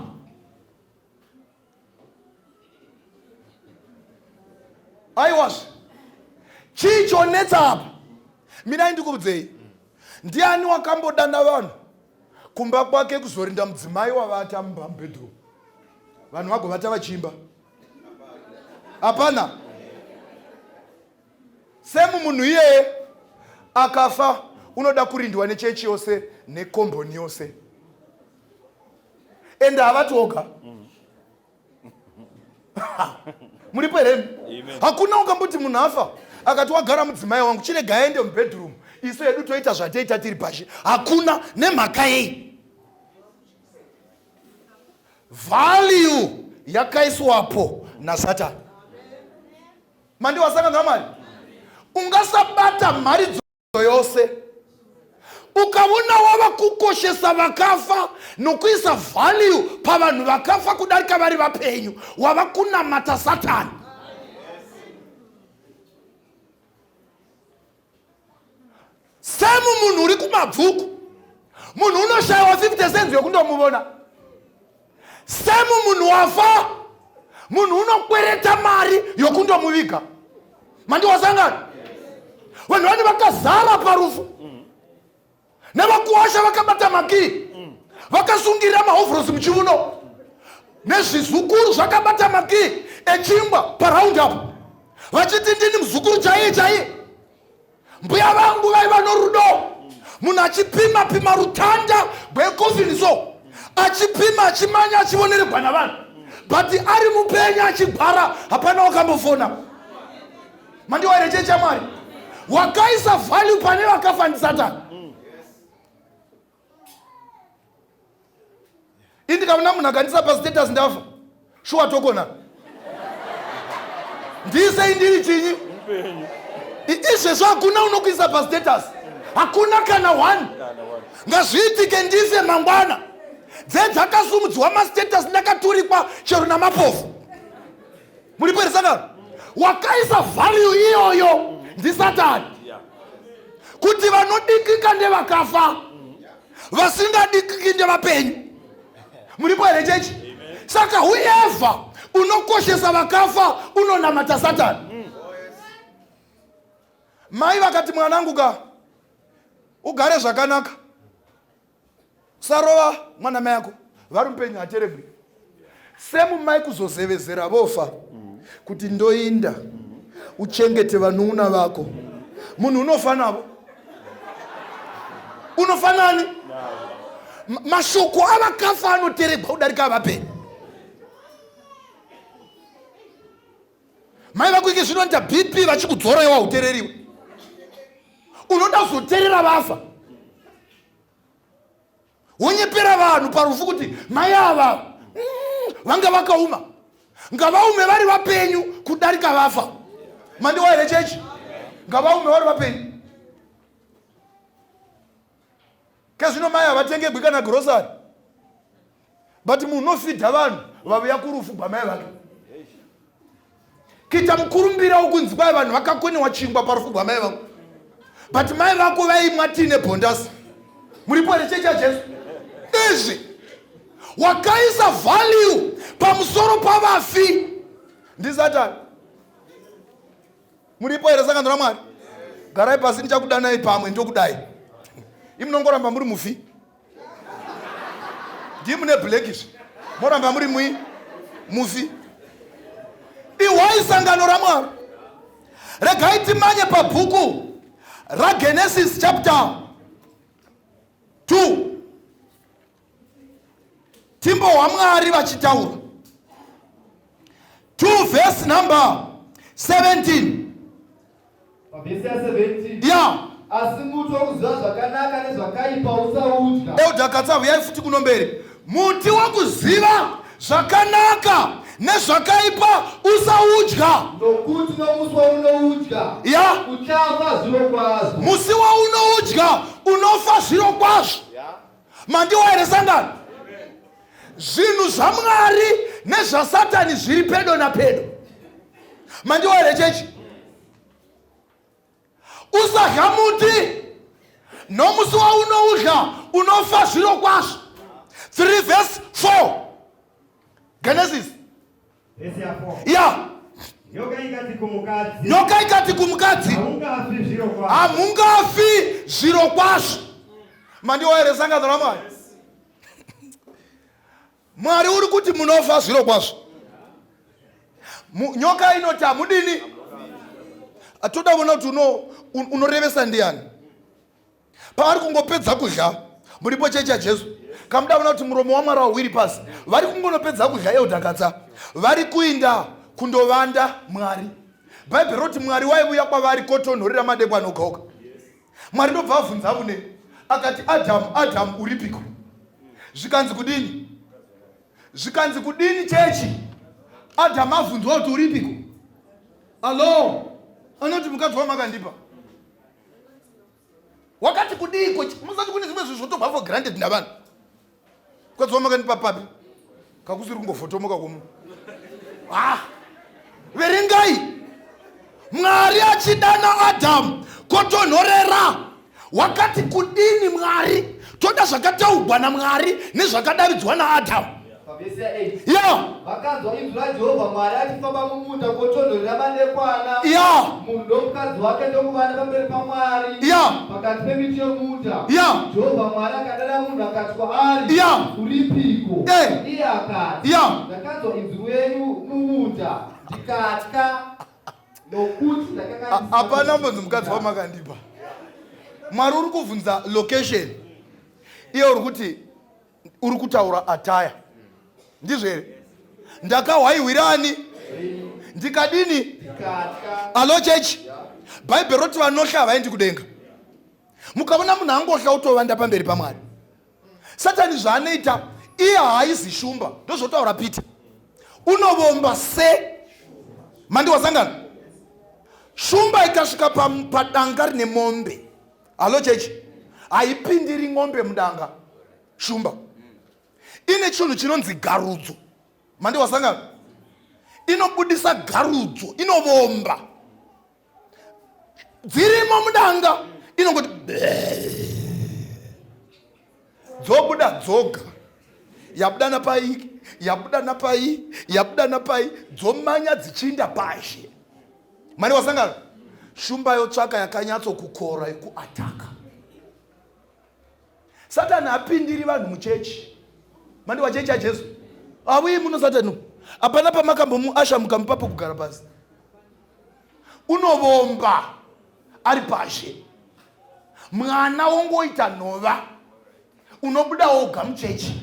Aiwazve, chii chonetsa apa? Mirai ndikuudzei, ndiani wakambodana vanhu kumba kwake kuzorinda mudzimai wavata mumba mubedroom, vanhu vagovata vachiimba? Hapana. Semu munhu iyeye akafa unoda kurindwa nechechi yose nekomboni yose, ende havati oga. Muripo here? Hakuna ukamboti munhu afa akati wagara mudzimai wangu chirega aende mubedroom, isu hedu toita zvatoita tiri pashi. Hakuna. Nemhaka yei? Value yakaiswapo nasatani. Mandiwasangana naMwari, ungasabata mharidzo yose ukaona wava kukoshesa vakafa nokuisa value pavanhu vakafa kudarika vari vapenyu, wava kunamata satani. Semu munhu uri kumabvuku, munhu unoshayiwa 50 cents yokundomuvona. Semu munhu wafa, munhu unokwereta mari yokundomuviga. Mandiwasangana vanhu vane vakazara parufu nevakuwasha vakabata makii, vakasungirira mahovhorosi muchiuno. Nezvizukuru zvakabata makii echingwa paround up vachiti ndini muzukuru chaiye chaiye. Mbuya vangu vaiva norudo, munhu achipima pima rutanda gwekofini so, achipima achimanya achivoneregwa navanhu, but ari mupenyu achigwara hapana wakambofona. Mandiwa here chechi yaMwari? Wakaisa value pane vakafa ndisatani. Ini ndikaona munhu akandisa pastatus ndafa, shuwa tokona ndisei ndiri chinyi izvezvo. Hakuna unokuisa pastatus, hakuna kana one. Ngazviitike ndife mangwana, dzedzakasumudzwa mastatus ndakaturikwa chero namapofu. Muripo here sangano? Wakaisa value iyoyo ndisatani, kuti vanodikika ndevakafa, vasingadikiki ndevapenyu. Muripo here chechi? Saka whoever unokoshesa vakafa unonamata satani. Mai vakati, mwanangu ka, ugare zvakanaka, usarova mwana mai ako vari mupenyu, hateregwi semumai kuzozevezera vofa kuti ndoinda uchengete vanun'una vako. Munhu unofa navo, unofa nani? Mashoko avakafa anoteregwa kudarika avapenyu. Mai vako ike zvinoita BP vachikudzora, iwa utereriwe, unoda kuzoterera vafa, wonyepera vanhu parufu kuti mai ava vanga vakauma. Ngavaume vari vapenyu kudarika vafa. Mandiwa here chechi? Ngavaume vari vapenyu. Kezvino mai havatengebwi kana grocery, but munhu unofidha vanhu vavuya kurufu gwamai vake kuita mukurumbira wokunzi kwai vanhu vakakoniwa chingwa parufu gwamai vangu, but mai vako vaimwa tiine bhondasi. Muripo here chechi yaJesu? Izvi wakaisa value pamusoro pavafi ndisatani. Muripo here sangano raMwari? Garai pasi, ndichakudanai pamwe ndokudai. Imunongoramba muri mufi, ndii mune black izvi, moramba muri mui mufi. Ihwai sangano raMwari. Regai timanye pabhuku raGenesis chapter 2, timbo hwaMwari vachitaura 2 verse number 17. Pavhesi ya17. Ya. Asi muti wokuziva zvakanaka nezvakaipa usaudya. Elder Katsa, uyai futi kuno mberi. Muti wokuziva zvakanaka nezvakaipa usaudya. Nokuti nomusi waunoudya ya uchafa zviro kwazvo. Musi waunoudya unofa zviro kwazvo. Mandiwa here sangano? Zvinhu zvaMwari nezvasatani zviri pedo napedo. Mandiwa here chechi? Usadya muti, nomusi waunoudya unofa zviro kwazvo. 3 verse 4 Genesis. Vhesi ya 4. Ya. Nyoka ikati kumukadzi, Nyoka ikati kumukadzi, haungafi zviro kwazvo. Hamungafi zviro kwazvo. Mandiwa here sangano raMwari? Mwari uri kuti munofa zviro kwazvo. Nyoka inoti hamudini. Toda kuona kuti unorevesa ndiani pavari kungopedza kudya. Muripo chechi yaJesu? Kamuda kuona kuti muromo waMwari wawiri pasi. Vari kungonopedza kudya, Elder Katsa, vari kuinda kundovanda Mwari. Bhaibheri roti Mwari waiuya kwavari kotonhorera madekwana oga oga. Mwari ndobva abvunza vune akati, "Adhamu, Adhamu, uripiko?" Zvikanzi kudini? Zvikanzi kudini chechi? Adhamu abvunzwa kuti uripiko, alo anoti, "Mukadzi wamakandipa." Wakati kudiiko? Musati kune zvimwe zvinhu zvotobva for granted navanhu. Mukadzi wamakandipa papi? Kakusiri kungovhotomoka kwomunhu. Ah, verengai. Mwari achidana Adhamu kotonhorera, wakati kudini Mwari? Toda zvakataugwa naMwari nezvakadaridzwa naAdhamu. Pavhesi ya8. Ya. Vakanzwa inzwi raJehovha Mwari achifamba mumunda kotonhorera madekwana. Ya. Munhu nomukadzi wake ndokuvanda pamberi paMwari. Ya. Pakati pemiti yomunda. Ya. Jehovha Mwari akadana munhu akati kwaari. Ya. Uripiko? Eh. Iye akati. Ya. Ndakanzwa inzwi renyu mumunda ndikatya nokuti ndakanga ndisina Hapana mbonzi mukadzi wamakandipa. Mwari uri kuvhunza location. Iye uri kuti uri kutaura ataya. Ndizvo here? Ndakahwaiwirani? Ndikadini? Ndikatya. Alo chechi. Bhaibheri roti vanohla havaendi kudenga. Mukaona munhu angohla utovanda pamberi paMwari. Satani zvaanoita iye haaizi shumba, ndozvotaura Peter. Unovomba se mandi wasangana. Shumba ikasvika padanga rine mombe. Halo chechi. Haipindiri ng'ombe mudanga. Shumba. Ine chinhu chinonzi garudzo. Mandi wasangana. Inobudisa garudzo, inovomba. Dzirimo mudanga inongoti bee. Dzobuda dzoga. Yabuda napai, yabuda napai, yabuda napai, dzomanya dzichinda pashe. Mani wasangana. Shumba yotsvaka yakanyatso kukora yekuataka. Satani hapindiri vanhu muchechi. Mandi wachechi aJesu. Avuyi muno Satani. Hapana pamakambomuasha mukamupa pokugara pasi. Unovomba ari pashe. Mwana wongoita nhova. Unobuda woga muchechi.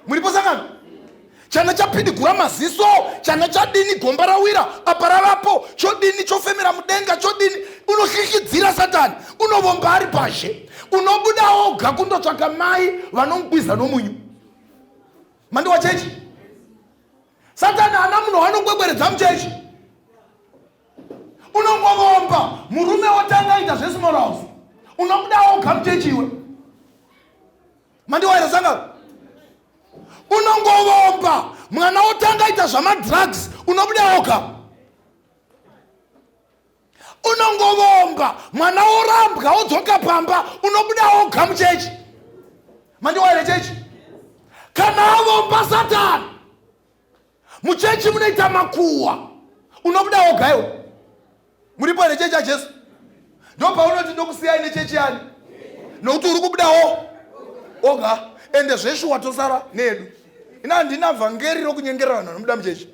Muripo sangano? Chana chapidigura maziso, chana chadini gomba rawira, apa ravapo, chodini chofemera mudenga, chodini unohlikidzira Satani, unovomba ari pashe. Unobuda woga kundotsvaka mai vanomukwiza nomunyu. Mandi wachechi? Satani haana munhu waanokwekweredza muchechi. Unongovomba murume wotanga ita zvesmall house. Unobuda woga muchechi iwe. Mandi waira sangano? Unongovomba mwana wotanga ita zvamadrugs, unobuda woga. Unongovomba mwana worambwa wodzoka pamba, unobuda woga muchechi. Mandi waira chechi? Kana avomba Satani muchechi munoita makuwa, unobuda woga iwe. Muripo here chechi yaJesu? Ndopaunoti ndokusiyai nechechi yani, nokuti uri kubudawo oga. Ende zveshuwa tosara nedu. Ina handina vhangeri rokunyengerera vanhu vanobuda muchechi.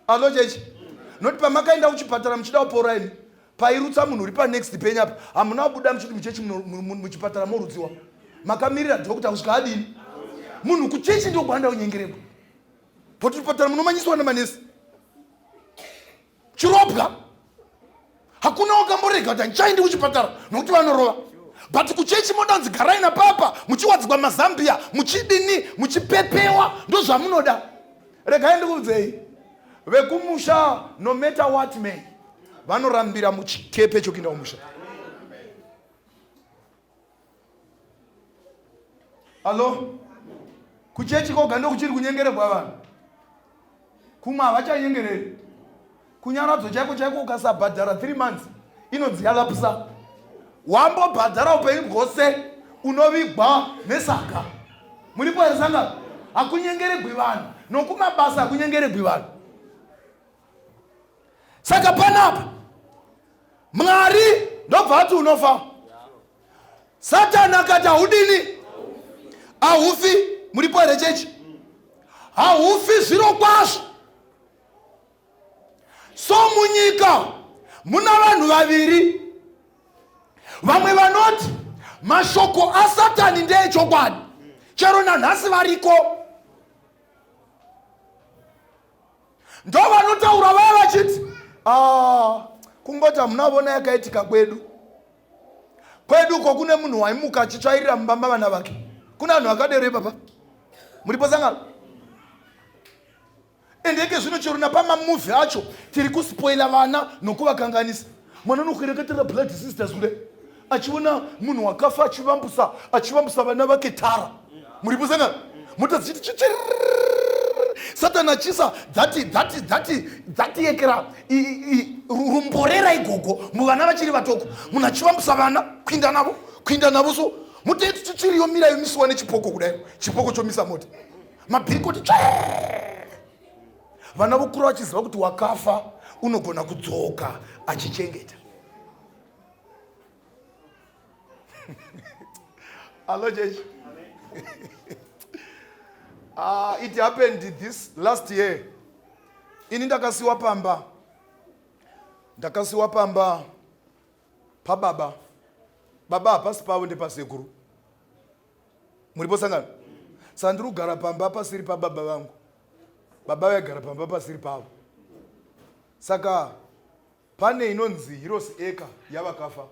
Alo chechi? Noti pamakaenda kuchipatara muchida kupora imi, pairutsa munhu uri panext penyu apa, hamuna kubuda muchiti muchechi muchipatara morutsiwa. Makamirira dhokota kusvika adini? Munhu kuchechi ndokwaanda kunyengererwa. Pochipatara munomanyiswa namanesi. Chirobwa. Hakuna wakamborega kuti handichaendi kuchipatara nokuti vanorova. But kuchechi modanzi garai napapa, muchiwadzikwa mazambia, muchidini, muchipepewa, ndozvamunoda. Regai ndikuudzei, vekumusha no matter what may, vanorambira muchikepe chokuenda kumusha. Alo, kuchechi koga ndokuchiri kunyengererwa vanhu. Kumwe havachanyengereri. Kunyaradzo chaiko chaiko ukasabhadhara 3 months inonzi yalapsa. Wambobhadhara upenyu bwose unovigwa nesaga. Muripo here sangano? Hakunyengeregwi vanhu. Nokumabasa hakunyengeregwi vanhu. Saka panapa Mwari ndobva ati unofa. Satani akati haudini? Haufi. Muripo here chechi? Haufi zviro kwazvo. So munyika muna vanhu vaviri. Vamwe vanoti mashoko aSatani ndeechokwadi, chero nanhasi variko. Ndo vanotaura vaya vachiti, kungoti hamuna vona yakaitika kwedu. Kwedu uko kune munhu waimuka achitsvairira mumba mavana vake. Kuna vanhu vakadero ipapa. Muripo sangano? Ende eke zvino chero napamamovhi acho tiri kuspoila vana nokuvakanganisa. Mwana unokureketera Blood Sisters kudai achiona munhu wakafa achivambusa vana vake tara. Muripo sangano? Mota dzichiti Satani achisa dzatiyekera rumborera igogo muvana vachiri vatoko. Munhu achivambusa vana kuinda navo, kuinda navo so. Mota yetu tsvitsviri yomira yomisiwa nechipoko kudai, chipoko chomisa mota, mabhiriki oti tsvee. Vana vokura vachiziva kuti wakafa unogona kudzoka achichengeta. Hello, Jesh. It happened this last year. Ini ndakasiwa pamba. Ndakasiwa pamba pababa. Baba hapasi pavo ndepasekuru. Muripo sangano? Saka ndiri kugara pamba pasiri pababa vangu. Baba vaigara pamba pasiri pavo. Saka Pane inonzi Heroes Acre yavakafa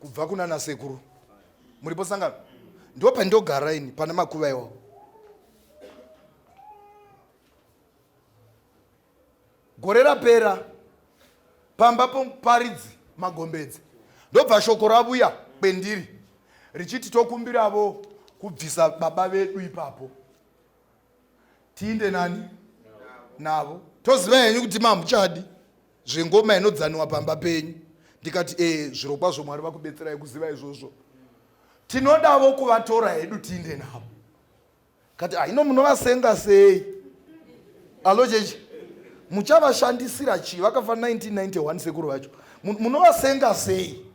kubva kunana sekuru. Muripo sangano? Ndipo pandogara ini pana makuva iwawo. Gore rapera pamba pomuparidzi Magombedze ndobva shoko ravuya kwendiri richiti tokumbiravo kubvisa baba vedu ipapo. Tiinde nani navo toziva henyu kuti mamuchadi zvengoma inodzaniwa pamba penyu. Ndikati e zviro kwazvo Mwari vakubetserai kuziva izvozvo, tinodavo kuvatora hedu tiinde navo. Kati haino munovasenga sei? Alo chechi muchavashandisira chii? Vakafa 1991 sekuru vacho, munovasenga sei?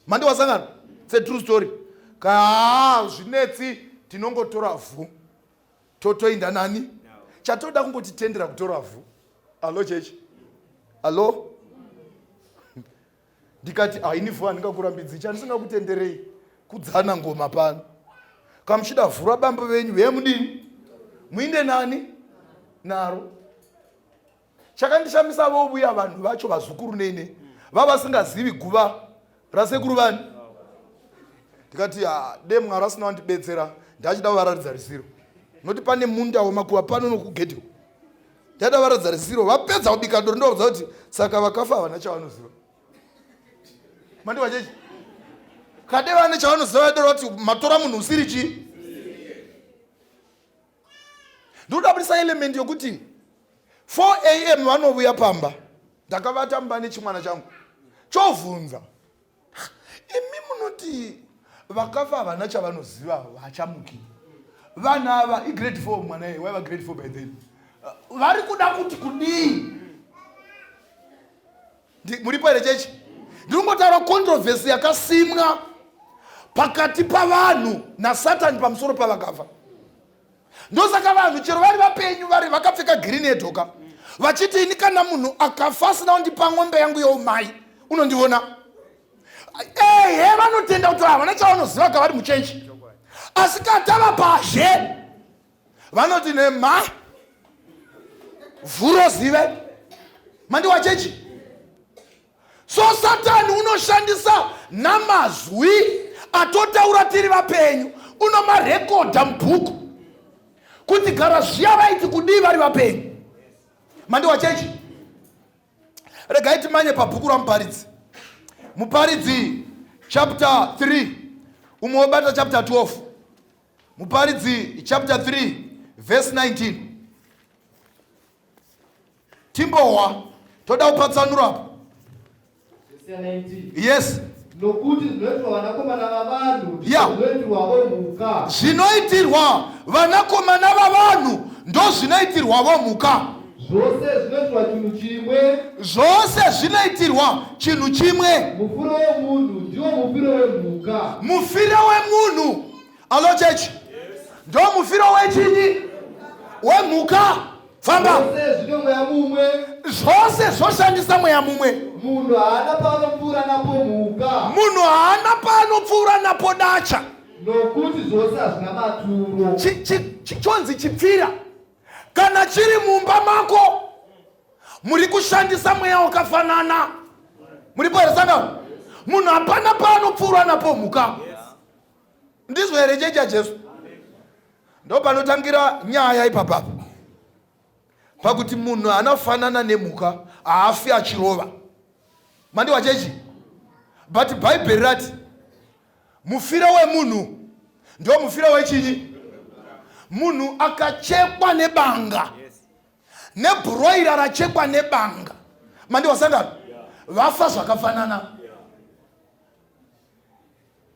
Mandi wasangana? It's a true story. Kaa zvinetsi, tinongotora vhu totoinda nani chatoda kungotitendera kutora vhu. Alo chechi, alo. Ndikati haini vhu handingakurambidzi, chandisingakutenderei kudzana ngoma pano. Kamuchida vhu rabambo venyu vemudini muinde nani naro. Chakandishamisa vovuya vanhu vacho vazukuru nene vavasingazivi guva rasekuru vani. Ndikati de Mwari asina wandibetsera ndachida kuvaratidza risiro, noti pane munda wemakuva pano nokugedhi, ndaida varatidza risiro. Vapedza kubika doro ndovaudza kuti saka vakafa havana chavanoziva. Mandiwa chechi kade vane chavanoziva vadoro vati matora munhu usiri chii. Ndikuda kubudisa element yokuti 4 am vanovuya pamba, ndakavata mumba nechimwana changu chovhunza, imi munoti vakafa havana chavanoziva vachamuki, vanhu ava igrade 4 mwana iye waiva grade 4 by then, vari kuda kuti kudii? Muripo here chechi? Ndiri kungotaura controversy yakasimwa pakati pavanhu naSatani pamusoro pavakafa. Ndosaka vanhu chero vari vapenyu vari vakapfeka girini yedhoka vachiti ini kana munhu akafa asina kundipa ng'ombe yangu youmai unondiona. Ehe, vanotenda kuti havana chavanoziva kavari muchechi, asi katava pazhe vanoti nema vhuro zive mandiwa chechi. So Satani unoshandisa namazwi atotaura tiri vapenyu, unomarekodha mubhuku kuti gara zviya vaiti kudii vari vapenyu. Mandiwa chechi, regai timanye pabhuku raMuparidzi. Muparidzi chapter 3, umwe wobata chapter 12. Muparidzi chapter 3 verse 19. Timbohwa toda kupatsanura apo. Yes. Nokuti zvinoitirwa vanakomana vavanhu zvinoitirwavo mhuka. Zvinoitirwa vanakomana vavanhu ndozvinoitirwavo mhuka. Zvose zvinoitirwa chinhu chimwe. Zvose zvinoitirwa chinhu chimwe. Mufiro wemunhu ndiwo mufiro wemhuka. Mufiro wemunhu. Alo chechi. Ndo mufiro wechinyi? Wemhuka. Famba. Zvose zvine mweya mumwe. Zvose zvoshandisa mweya mumwe. Munhu haana paanopfuura napo mhuka. Munhu haana paanopfuura napo dacha. Nokuti zvose hazvina maturo. Chonzi chipfira. Kana chiri mumba mako muri kushandisa mweya wakafanana. Muripo here sangano? Munhu hapana paanopfuura napo mhuka. Ndizvo here chechi yaJesu? Ndo panotangira nyaya ipapapa pakuti munhu anafanana nemhuka haafi achirova. Mandiwa chechi? But Bhaibheri rati mufiro wemunhu ndo mufiro wechinyi? Munhu akachekwa nebanga nebhuroira rachekwa nebanga, mandiwa sangano, vafa zvakafanana.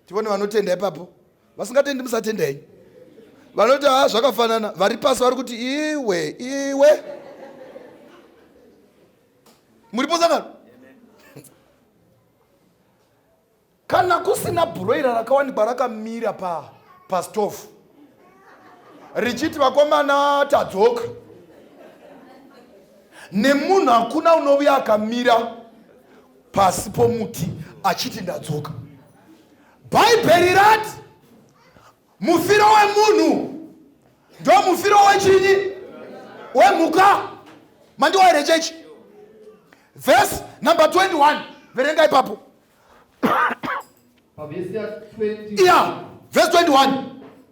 Tivone vanotenda ipapo. Vasingatendi musatenda henyu. Vanoti ha zvakafanana, vari pasi vari kuti iwe iwe. Muripo sangano? Kana kusina bhuroira rakawanikwa rakamira pa pastofu richiti vakomana tadzoka nemunhu hakuna unovuya akamira pasi pomuti achiti ndadzoka. Bhaibheri rati mufiro wemunhu ndomufiro wechinyi wemhuka. Mandiwa here chechi? Verse number 21 verenga ipapo. Pavhesi ya 20. Yeah, verse 21.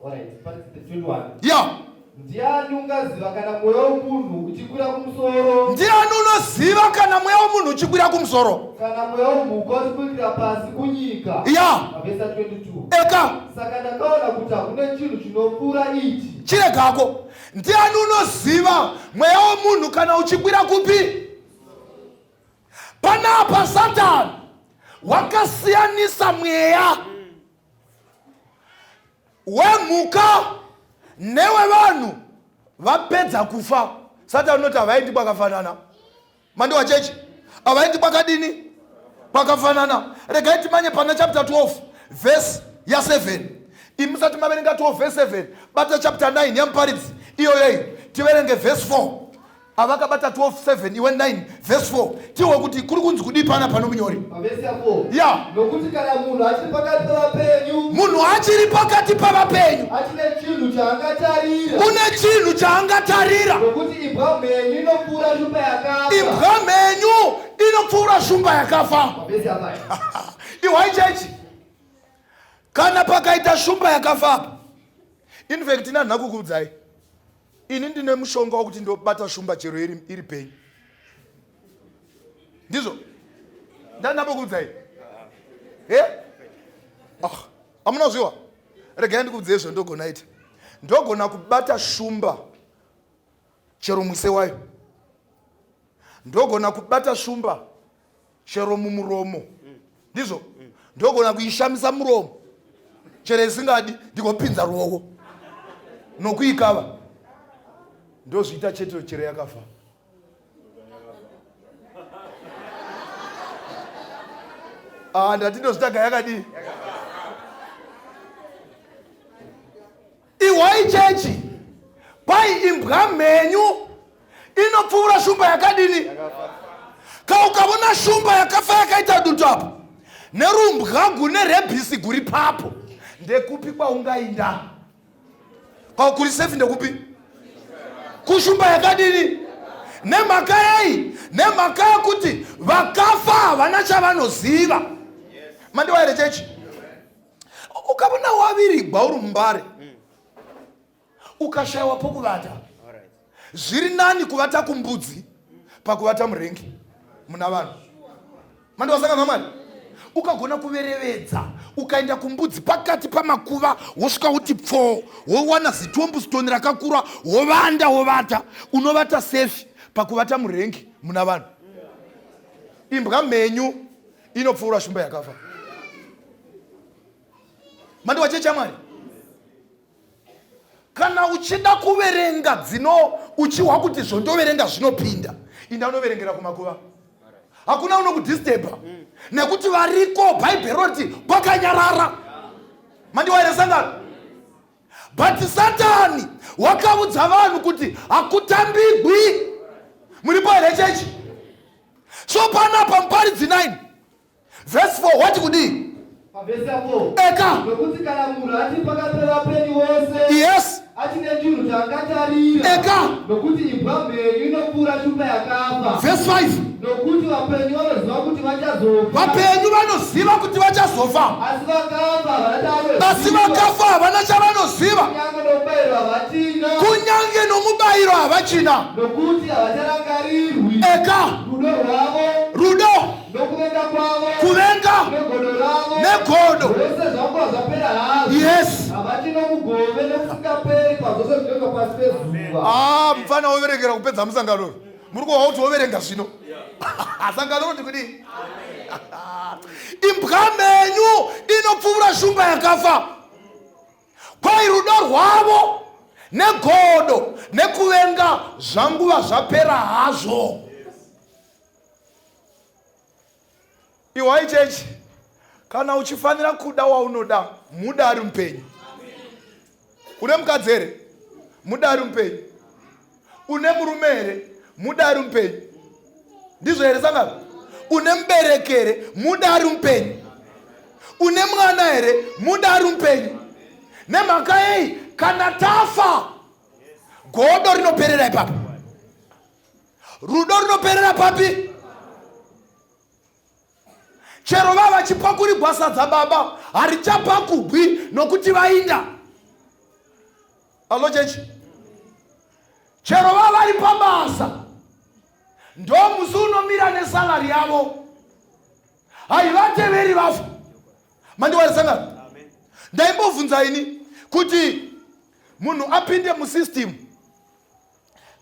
Alright, pa 21. Yeah. Ndiani ungaziva kana mweya womunhu uchikwira kumusoro? Ndiani unoziva kana mweya womunhu uchikwira kumusoro? Kana mweya womhuka uchikwirira pasi kunyika? Yeah. Pavhesi ya 22. Eka. Saka ndakaona kuti hakuna chinhu chinopfuura ichi. Chiregako. Ndiani unoziva mweya womunhu kana uchikwira kupi? Panapa Satani wakasiyanisa mweya wemhuka newevanhu vapedza kufa. Satani unoti havaendi kwakafanana. Mandiwa chechi, havaendi kwakadini? Kwakafanana. Regai timanye pana chapter 12 verse ya 7. Imi musati maverenga 12 verse 7, bata chapter 9 yamuparidzi iyoyoyi tiverenge verse 4. Avakabata 12 7 iwe 9 verse 4 tihwe kuti kuri kunzi kudii pana pano munyori. Pavhesi ya 4. Ya. Nokuti kana munhu achiri pakati pavapenyu, munhu achiri pakati pavapenyu, achine chinhu chaangatarira, une chinhu chaangatarira. Nokuti imbwa mhenyu inopfuura shumba yakafa. Imbwa mhenyu inopfuura shumba yakafa. Pavhesi ya 5. Ihwai chechi, kana pakaita shumba yakafa apa, in fact ini handina kukuudzai, ini ndine mushonga wokuti ndobata shumba chero iri penyu. Ndizvo ndandambokuudzai he? Ah, hamuna kuzviwa? Regai ndikuudzei zvandogona ita. Ndogona kubata shumba chero mwise wayo, ndogona kubata shumba chero mumuromo, ndizvo ndogona kuishamisa muromo chero isingadi, ndigopinza ruoko nokuikava, ndozviita chete chero yakafa. Ah, ndati ndozvitaga yakadii? Ihwai chechi, kwai imbwa mhenyu inopfuura shumba yakadini? Ka ukavona shumba yakafa yakaita dutu apo nerumbwa gune rebhisi guri papo, ndekupi kwaungainda? Kwaukuri sefi ndekupi? Kushumba yakadini? Nemhaka yei? Nemhaka yekuti vakafa havana chavanoziva. Mandiwa here chechi? Ukavona wavirigwa uri mumbare ukashayiwa pokuvata, zviri nani kuvata kumbudzi pakuvata murengi muna vanhu. Mandiwasangana Mwari? Ukagona kuverevedza ukaenda kumbudzi pakati pamakuva, wosvika uti pfoo, wowana zitombustoni rakakura, wovanda, wovata, unovata sefi pakuvata murengi muna vanhu. Imbwa mhenyu inopfuura shumba yakafa. Mandiwa chechi yaMwari? Kana uchida kuverenga dzino uchihwa kuti zvondoverenga zvinopinda, inda unoverengera kumakuva. Hakuna unokudisturba nekuti variko. Bhaibheri roti kwakanyarara. Mandiwa here sangano? But Satani wakaudza vanhu kuti hakutambigwi. Muripo here chechi? So panapa Muparidzi 9 verse 4 wati kudii? Pavhesi ya 4. Eka. Nokuti kana munhu achiri pakati pevapenyu vose, Yes. achine chinhu chaangatarira. Eka. Nokuti imbwa mhenyu inopfuura shumba yakafa. Verse 5. Nokuti vapenyu vanoziva kuti vachazofa. Vapenyu vanoziva kuti vachazofa. Asi vakafa havana chavanoziva. Asi vakafa havana chavanoziva. Kunyange nomubayiro havachina. Kunyange nomubayiro havachina. Nokuti havacharangarirwi. Eka. Rudo rwavo. Rudo. Nokuvenga kwavo. Kuvenga. Negodo ravo. Negodo. Zvose zvangova zvapera hazvo. Yes. Havachina mugove nekusingaperi pazvose zvinoitwa pasi pezuva. Ah, mufana woverengera kupedza musangano uyu. Muri kuhwa kuti woverenga zvino. Sangano roti kudii? Imbwa mhenyu inopfuura shumba yakafa. Kwai rudo rwavo negodo nekuvenga zvanguva zvapera hazvo. Ihwai chechi, kana uchifanira kuda waunoda, muda ari mupenyu. Une mukadzi here? Muda ari mupenyu. Une murume here? Muda ari mupenyu. Ndizvo here sangano? Une mubereki here? Muda ari mupenyu. Une mwana here? Muda ari mupenyu. Nemhaka yei? Kana tafa, godo rinoperera ipapo. Rudo runoperera papi? Chero vava vachipakurigwa sadza baba harichapakugwi nokuti vainda. Alo chechi. Chero vava vari pabasa ndo musi unomira nesalari yavo, haivateveri vafa. Mandiwarisangana? Ndaimbobvunza ini kuti munhu apinde musystem,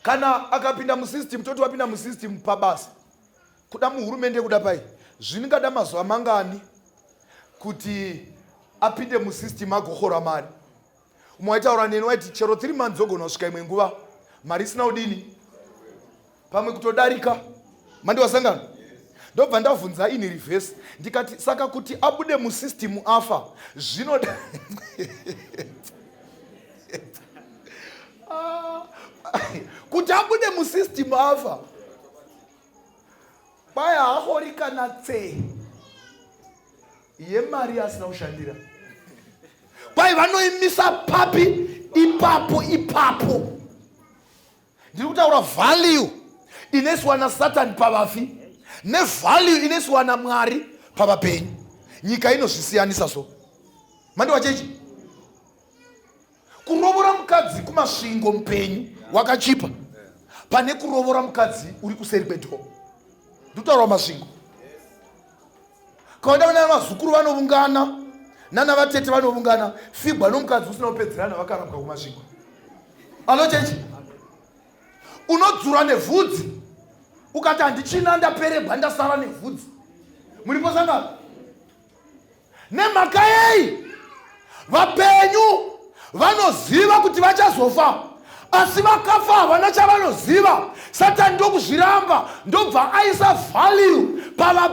kana akapinda musystem, toti wapinda musystem pabasa, kuda muhurumende kuda pai, zviningada mazuva mangani kuti apinde musystem agohora mari? Umwe waitaura neni waiti chero 3 months ogona kusvika imwe nguva mari isina kudini, pamwe kutodarika. Mandiwasangana? Ndobva ndavhunza ini reverse, ndikati saka kuti abude musystem afa zvinoda kuti abude musystem afa kwai haahori kana tse yemari asina kushandira. Kwai vanoimisa papi? Ipapo ipapo. Ndiri kutaura value inoiswa nasatani pavafi nevalue inoiswa namwari pavapenyu. Nyika inozvisiyanisa so. Mandiwa chechi? Kurovora mukadzi kumasvingo mupenyu wakachipa pane kurovora mukadzi uri kuseri kwedhoo. Ndikutaura masvingo. Kaenda vana vazukuru vanovungana nana vatete vanovungana, figwa nomukadzi usina kupedzerana vakarambwa kumasvingo. Alo chechi? Unodzura nevhudzi ukati handichina, ndaperebwa, ndasara nevhudzi. Muripo sangano? Nemhaka yei? Vapenyu vanoziva kuti vachazofa, asi vakafa havana chavanoziva. Satani ndokuzviramba, ndobva aisa value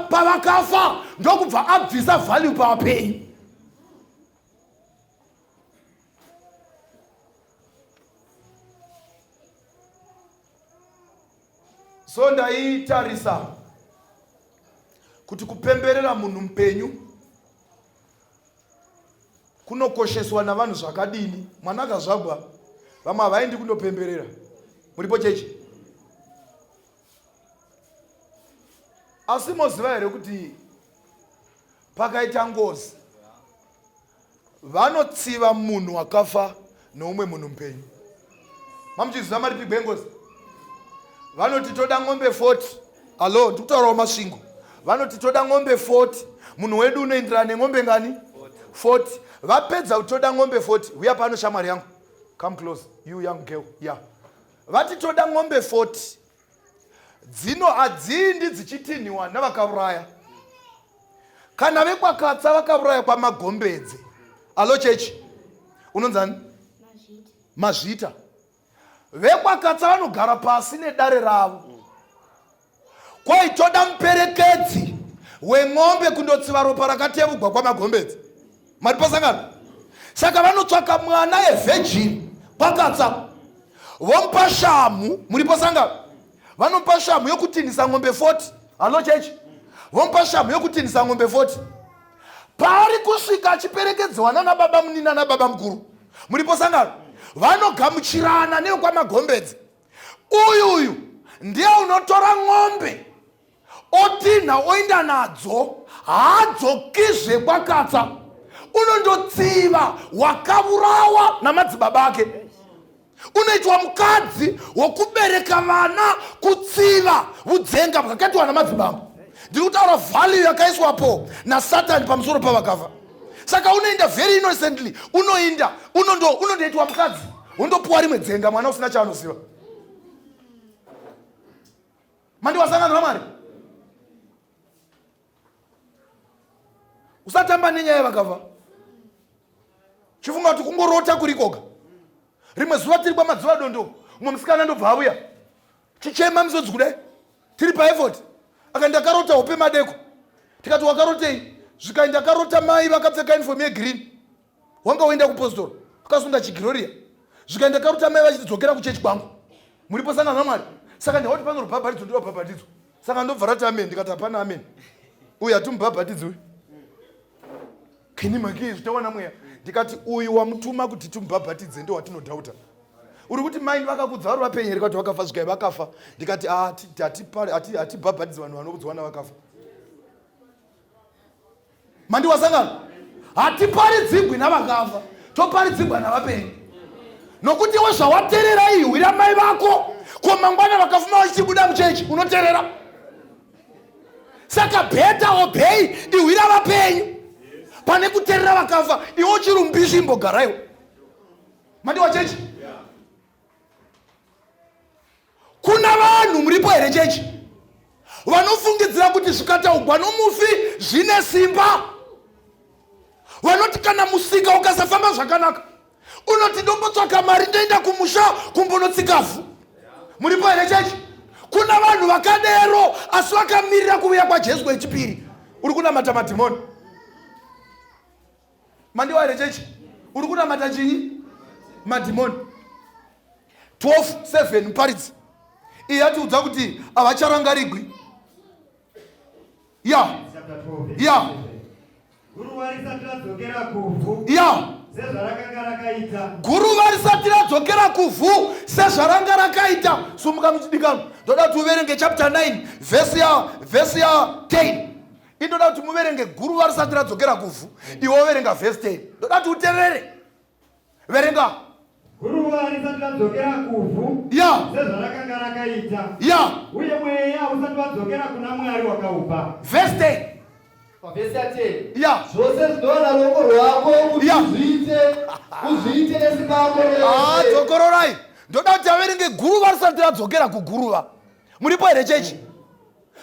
pavakafa, ndokubva abvisa value pavapenyu. So ndaitarisa kuti kupemberera munhu mupenyu kunokosheswa navanhu zvakadini. Mwana akazvagwa, vamwe havaendi kundopemberera. Muripo chechi? Asi moziva here kuti pakaita ngozi vanotsiva munhu wakafa noumwe munhu mupenyu? Mamuchiziva maripigwe engozi? Vanoti toda ng'ombe 40. Alo, ndikutaurawo masvingo. Vanoti toda ng'ombe 40. Munhu wedu unoenderana neng'ombe ngani? 40. Vapedza kuti toda ng'ombe 40. Huya pano shamwari yangu. Come close, you young girl. Yeah. Vati toda ng'ombe 40. Dzino hadzindi dzichitinhiwa navakauraya. Kana vekwakatsa vakauraya kwamagombedze. Alo chechi. Unonzani? Mazvita. Vekwakatsa vanogara pasi nedare ravo. Kwai toda muperekedzi weng'ombe kundotsiva ropa rakatevugwa kwamagombedze. Mari pasangano. Saka vanotsvaka mwana yevirgin kwakatsa. Vomupa shamhu, muripo sangano. Vanomupa shamhu yokutinhisa ng'ombe 40. Halo chechi. Vomupa shamhu yokutinhisa ng'ombe 40. Paari kusvika achiperekedzewa nana baba munina nababa mukuru. Muripo sangano. Vanogamuchirana nekwamagombedze. Uyu uyu ndiye unotora ng'ombe otinha oinda nadzo, haadzokizve kwakatsa, unondotsiva wakavurawa namadzibaba ake. Unoitwa mukadzi wokubereka vana, kutsiva vudzenga bwakaitwa namadzibambo. Ndiri kutaura value yakaiswapo nasatani pamusoro pavakafa. Saka unoenda very innocently, unoinda unondoitwa mukadzi, wondopuwa rimwe dzenga, mwana usina chaanoziva. Mandiwasangano raMwari. Usatamba nenyaya yevakafa. Chifunga kuti kungorota kuri koga. Rimwe zuva tiri kwamadziva dondo, umwe musikana ndobva auya chichema misodzi kudai, tiri paefort, akati ndakarota hope madeko. Tikati wakarotei? Zvikai ndakarota mai vakapfeka uniform yegreen, wanga woenda kupostori, akasunga chigiroria. Zvikai ndakarota mai vachitidzokera kuchechi kwangu. Muripo sangano raMwari. Saka ndauti pano rubhabhatidzo, ndorubhabhatidzo. Saka ndobva rati amen, ndikati hapana amen, uyu hatimubhabhatidzi uyu. Kini maki zvitawana mweya. Ndikati uyu wamutuma kuti timubhabhatidze ndo watinodhauta. Uri kuti mai vakakudza vari vapenyu here? Kwati vakafa. Zvikai vakafa. Ndikati hatibhabhatidzi vanhu vanokudzwa navakafa. Mandiwasangana hatiparidzigwi navakafa, toparidzigwa navapenyu. Nokuti iwe zvawaterera ihwi ramai vako, ko mangwana vakafuma vachibuda muchechi unoterera. Saka beta obey ihwi ravapenyu pane kuterera vakafa. Iwe uchirumbishi imbogara iwe. Mandiwa chechi? Kuna vanhu muripo here chechi vanofungidzira kuti zvikataugwa nomufi zvine simba? Vanoti kana musika ukasafamba zvakanaka unoti ndombotsvaka mari ndoenda kumusha kumbonotsika vhu. Muripo here chechi? Kuna vanhu vakadero, asi vakamirira kuvuya kwaJesu kwechipiri. Uri kunamata madhimoni. Mandiwa here chechi? Uri kunamata chinyi? Madhimoni. 12:7 muparidzi iyi yatiudza kuti havacharangarigwi. Ya ya Guruva risati radzokera kuvhu ya sezvarakanga rakaita. Guruva risati radzokera kuvhu sezvaranga rakaita. Sumuka muchidikano, ndoda kuti uverenge chapter 9 vhesi ya vhesi ya 10. Indoda kuti muverenge guruva risati radzokera kuvhu, iwe uverenga vhesi 10. Ndoda kuti uterere. Verenga. Guruva risati radzokera kuvhu ya sezvarakanga rakaita, ya uye mweya usati wadzokera kuna Mwari wakaupa. Vhesi 10. Pavhesi ya 10. Ya. Zvose zvinowana ruoko rwako kuti uzviite, uzviite nesimba rako rose. Dzokororai. Ndoda kuti averenge guruva risati radzokera kuguruva. Muripo here chechi?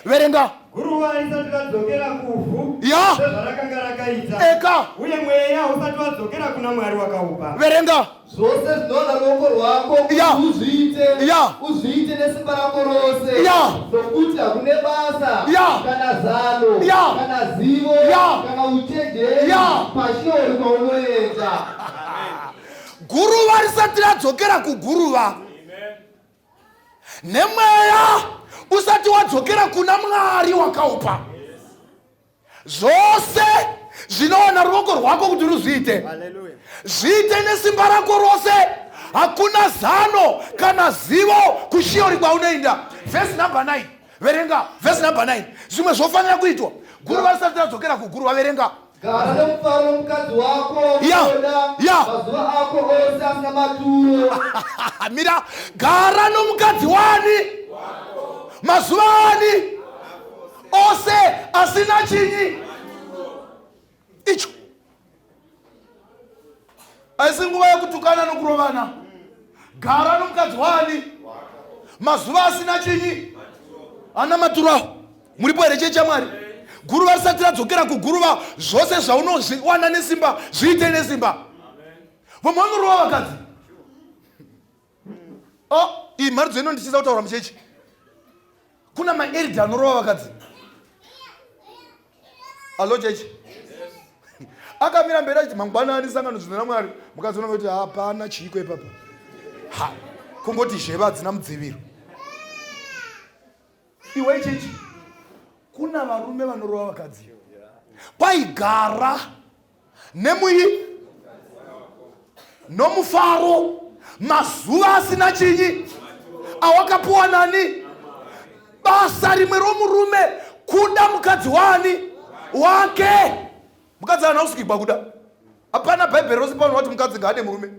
Verenga. Guruva risati radzokera kuvhu ya sezvarakanga rakaita, eka uye mweya usati wadzokera kuna Mwari wakaupa. Verenga. Zvose zvinowana ruoko rwako kuti uzviite, uzviite nesimba rako rose, nokuti hakune basa kana zano kana zivo kana uchenjeri paShiori kwaunoenda. Guruva risati radzokera kuguruva, nemweya usati wadzokera kuna Mwari wakaupa, zvose zvinowana ruoko rwako kuti ruzviite, zviite nesimba rako rose. Hakuna zano kana zivo kuShiori kwaunoenda. Vhesi number 9, verenga vhesi number 9. Zvimwe zvofanira kuitwa guruva risati radzokera kuguruva. Verenga. Gara nomufaro nomukadzi wako unoda, mazuva ako ose asina maturo. Mira. Gara nomukadzi wani mazuva ani ose asina chinyi icho. Haisi nguva yekutukana nokurovana. Gara nomukadzi wani mazuva asina chinyi, ana maturo. Muripo here chechi yaMwari? Guruva risati radzokera kuguruva, zvose zvaunozviwana nesimba zviite nesimba. Vamwe vanorova vakadzi. Oh, iyi mharidzo inondityisa kutaura muchechi. Kuna maeridha anorova vakadzi. Alo chechi, akamira mberi achiti mangwanani sangano zvino raMwari. Mukadzi unonge kuti hapana chiiko ipapa, ha kungoti zheva hadzina mudziviro. Iwe chechi, kuna varume vanorova vakadzi. Kwaigara nemuyi nomufaro mazuva asina chinyi awakapuwa nani. Basa rimwe romurume kuda mukadzi wani wake. Mukadzi haana kusvikigwa kuda. Hapana bhaibheri rose pano vati mukadzi ngaade murume.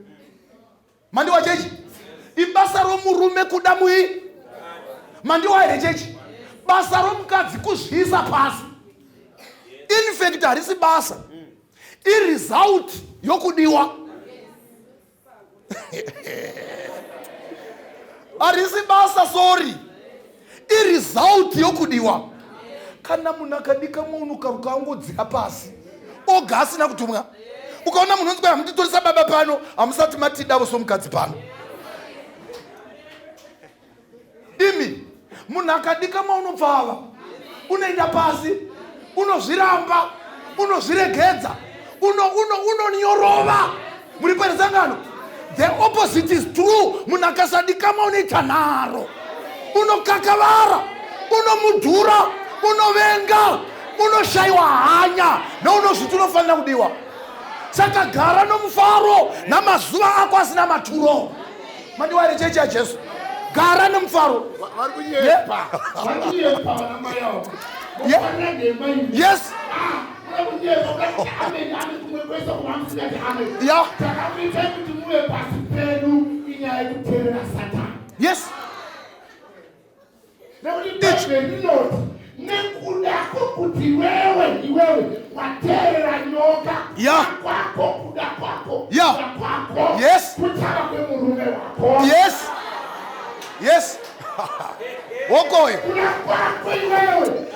Mandiwa chechi? Ibasa romurume kuda mui. Mandiwa here chechi? Basa romukadzi kuzviisa pasi. In fact harisi basa, iresult yokudiwa. Harisi basa, sorry, iresult yokudiwa. Kana munhu akadika munhu karuka angodzira pasi oga asina kutumwa. Ukaona munhu unzi kwai hamutitorisa baba pano, hamusati matidavo somukadzi pano. Imi munhu akadikamwa unopfava, unoenda pasi, unozviramba, unozviregedza, unonyorova. Muri pari sangano? The opposite is true. Munhu akasadikamwa unoita nharo, unokakavara, unomudhura, unovenga, unoshayiwa hanya neunozviti unofanira kudiwa. Saka gara nomufaro namazuva ako asina maturo. Madiwa here chechi yaJesu? Gara nemufaro. Vari kunyepa. Vari kunyepa vana mai avo. Mufanira nhema imi. Yes. Ah, muri kunyepa kuda kuti amen amen kumwe kwese kuva musingati amen. Yeah. Takakuitai kuti muve pasi pedu inyaya yekuteerera Satani. Yes. Nekuti Bhaibheri rinoti nekuda kwokuti iwewe iwewe wateerera nyoka Ya. kwako kuda kwako Ya. kuda kwako Yes. kuchava kwemurume wako Yes. Yes. Wokoyo. kuda kwako iwewe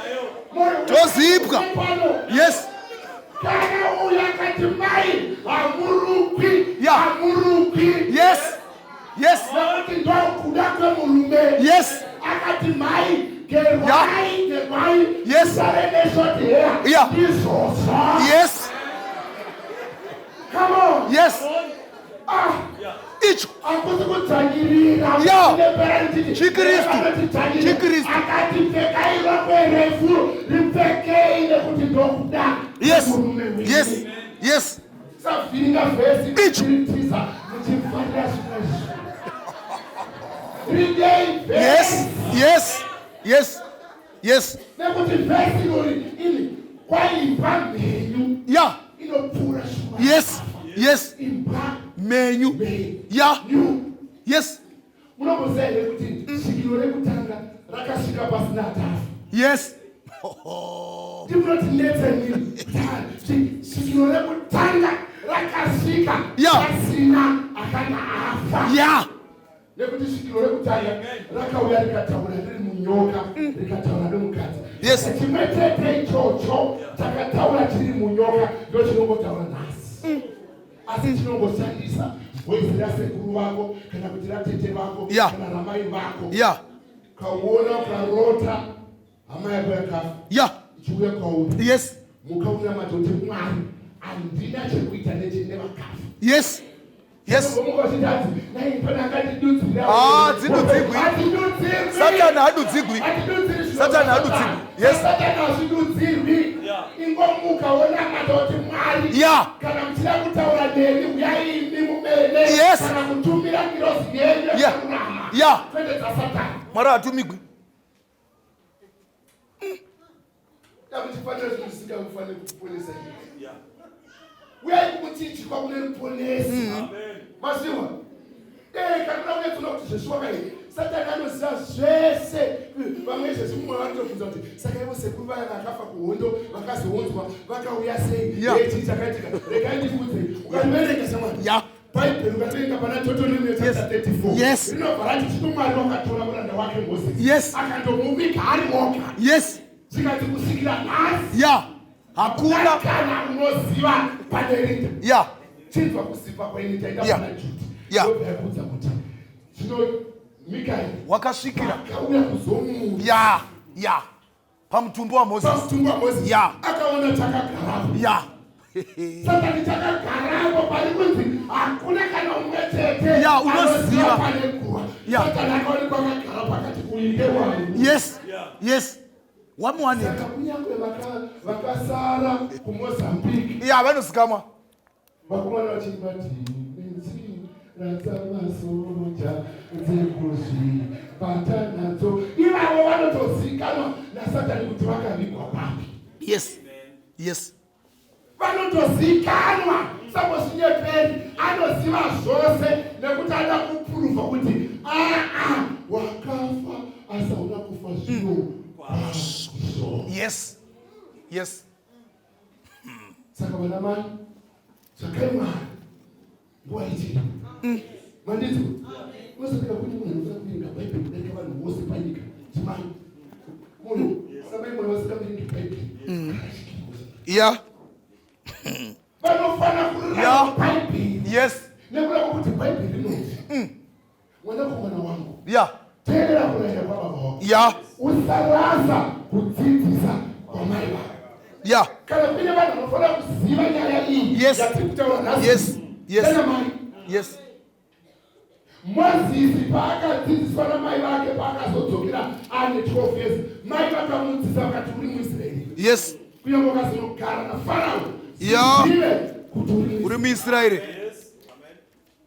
Moyo wako Tozipwa. pano. Yes. Kana uyu akati mai hamurukwi Ya. hamurukwi Yes. Yes. Nekuti ndokuda kwemurume. Yes. Akati mai gerwai gerwai. Yes. Usare neshort hair. Yeah. Ndizvozvo. Yes. Come on. Yes. Ah. Icho. Hakusi kudzvanyirira. Yeah. Kunepera richiti, ChiKristu. vanotitsvanyirira. ChiKristu. Akati pfekai rokwe refu ripfekei nekuti ndokuda. Yes. kwemurume wenyu. Yes. Yes. Savhiringa vhesi Icho. muchiritiza muchifarira zvimwe zvinhu. Ridei vhesi. Yes. Yes. Yes. Yes. Nekuti vhesi irori ini kwaimbwa mhenyu Yeah. inopfuura shuva. Yes. Yes. Imbwa Menyu. mhenyu. Yeah. Yes. Munomboziva here kuti svikiro rekutanga rakasvika pasina tafu? Yes. Ndimunoti netse nini? Svikiro rekutanga rakasvika Yeah. pasina akanga afa. Yeah. Nekuti svikiro rekutanga rakauya rikataura riri munyoka, rikataura nemukadzi. Yes. Chimwe chete ichocho chakataura chiri munyoka ndochinongotaura nhasi. Asi chinongoshandisa voice rasekuru vako kana kuti ratete vako Yeah. kana ramai vako. Yeah. Ukaona ukarota hama yako yakafa Yeah. ichiuya kwauri. Yes. Muka unamata kuti Mwari handina chekuita nevakafa. Yes. Yes. Unomuka uchiti hanzi, "Nai, pane akandidudzira." Ah, dzidudzigwi. Hadzidudzirwi. Satani hadudzigwi. Hadzidudzirwi zvino Satani hadudzigwi. Yes. Satani hazvidudzirwi. Ingomuka wonamata kuti Mwari. Yeah. Kana muchida kutaura neni, uyai imi mumene. Yes. Kana kutumira ngirozi yenyu Yeah. yakarurama. Yeah. Kwete dzaSatani. Mwari hatumigwi. Takuchifanira zvinhu zvisingamufaniri kuponesa nyika. Uyai kumuchinjikwa kune ruponesi. Maziwa. Kana uda kunyatsoona kuti zveshuwa kai Satani anoziva zvese. Vamwe izvezvi mumwe vanotobvunza kuti saka ivo sekuru vaya vakafa kuhondo vakazounzwa vakauya sei? Yeah. Chii chakaitika? Regai ndikuudze. Ukanoverenga shamwari. Yeah. Bhaibheri ukatoverenga pana Deuteronomy chapter 34. Yes. Rinobva rati zvino Mwari wakatora muranda wake Moses. Yes. Akandomuviga ari oga. Yes. Zvikati kusvikira nhasi. Yeah. Hakuna. Kana unoziva pane rinda. Yeah. Chinzwa kuzipa kwainoita enda Yeah. pana Jude. Yeah. Ndobva yakuudza kuti zvino Mikaeri Wakasvikira. akauya kuzomuudza. Yeah. Yeah. Pamutumbi waMoses. Pamutumbi waMoses. Yeah. Akaona chakagarapo. Yeah. Satani chakagarapo pari kunzi hakuna kana umwe chete. Yeah, unoziva. anoziva pane guva. Yeah. Satani akaonekwa akagara pakati uyu ndewangu. Yes. Yes. Wamuwanika. Saka kunyange vakasara kuMozambique. Yeah, vanozikamwa. Vakomana vachimba tine nzira dzamasoja dzekuzvibata nadzo. Ivavo vanotozikanwa naSatani kuti vakavigwa papi. Yes. Yes. Vanotozikanwa samosinyeperi anoziva zvose nekuti anoda kupuruvha kuti aa wakafa asi hauna kufa zvino. Yes. Yes. Saka vana mai tsvakai Mwari nguva ichiripo. Mandinzwa? Unosaka kuti munhu anofanira kuverenga Bhaibheri kudarika vanhu vose panyika. Chimai. Munhu samai mwana vasingaverengi Bhaibheri. Yeah. Vanofanira kurarama Bhaibheri. Yes. Nekuda kwekuti Bhaibheri rinoti, Mwanakomana wangu, teerera kurayira kwababa wako. Usarasa kudzidzisa kwamai vako. Kana kuine vanhu vanofanira kuziva nyaya iyi yatiri kutaura nhasi, ndana mai. Mozisi paakadzidziswa namai vake paakazodzokera ane 12 years, mai vakamudzidzisa vakati uri muIsraeri. Kunyange wakazonogara naFarao, zive kuti uri muIsraeri.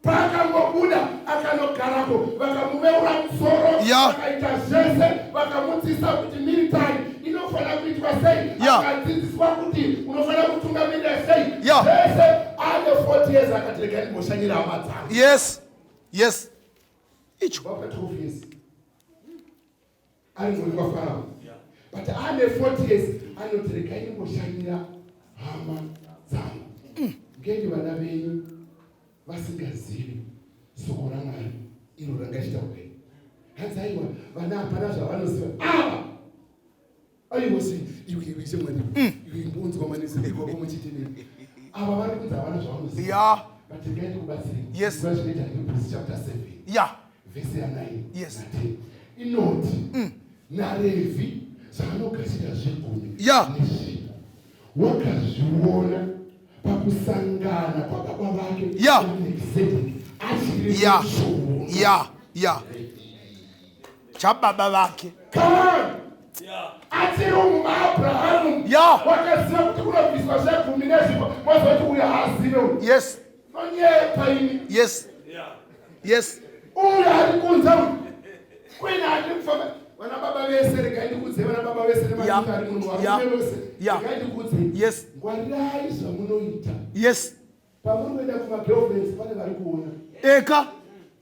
Paakangobuda akanogarako, vakamuveura musoro, vakaita zvese, vakamudzidzisa kuti military inofanira kuitwa sei, akadzidziswa kuti unofanira kutungamirira sei, zvese. Ane 40 years akati regai ndimboshanyira hama dzangu. Yes. Yes. Icho. Vapa 12 years ari ngoni kwaFarao, but ane 40 years anoti regai ndimboshanyira hama dzangu. Ngeni vana venyu vasingazivi soko raMwari iro ranga kudai. Hanzi aiwa, vana hapana zvavanoziva ava. Aiwa, sei iwe, iwe shamwari, iwe imbonzwa manesekwako muchitenei, ava vari kunzi havana zvavanoziva, but regai ndikubatsirei. Zvinoita Hebrews chapter 7 vhesi ya9 na10 inoti naRevhi zvaanogashira zvegumi nezvipo wakazviona pakusangana kwababa vake naMelkisedeki achiri muchiuno. Ya ya chababa vake. Come on! Achiri umu maAbrahamu wakaziva kuti kunobviswa zvegumi nezvipo. Mozoti uyo haazive uyu. Nonyepa imi. Yes. Uyo ari kunze uyu. Kwene handiri kufamba. Vana baba vese, regai ndikudze vana baba vese nemanyika ari muno, varume vose. Regai ndikudze. Ngwarirai zvamunoita. Pamuri kuenda kumagirlfriends pane vari kuona. Eka.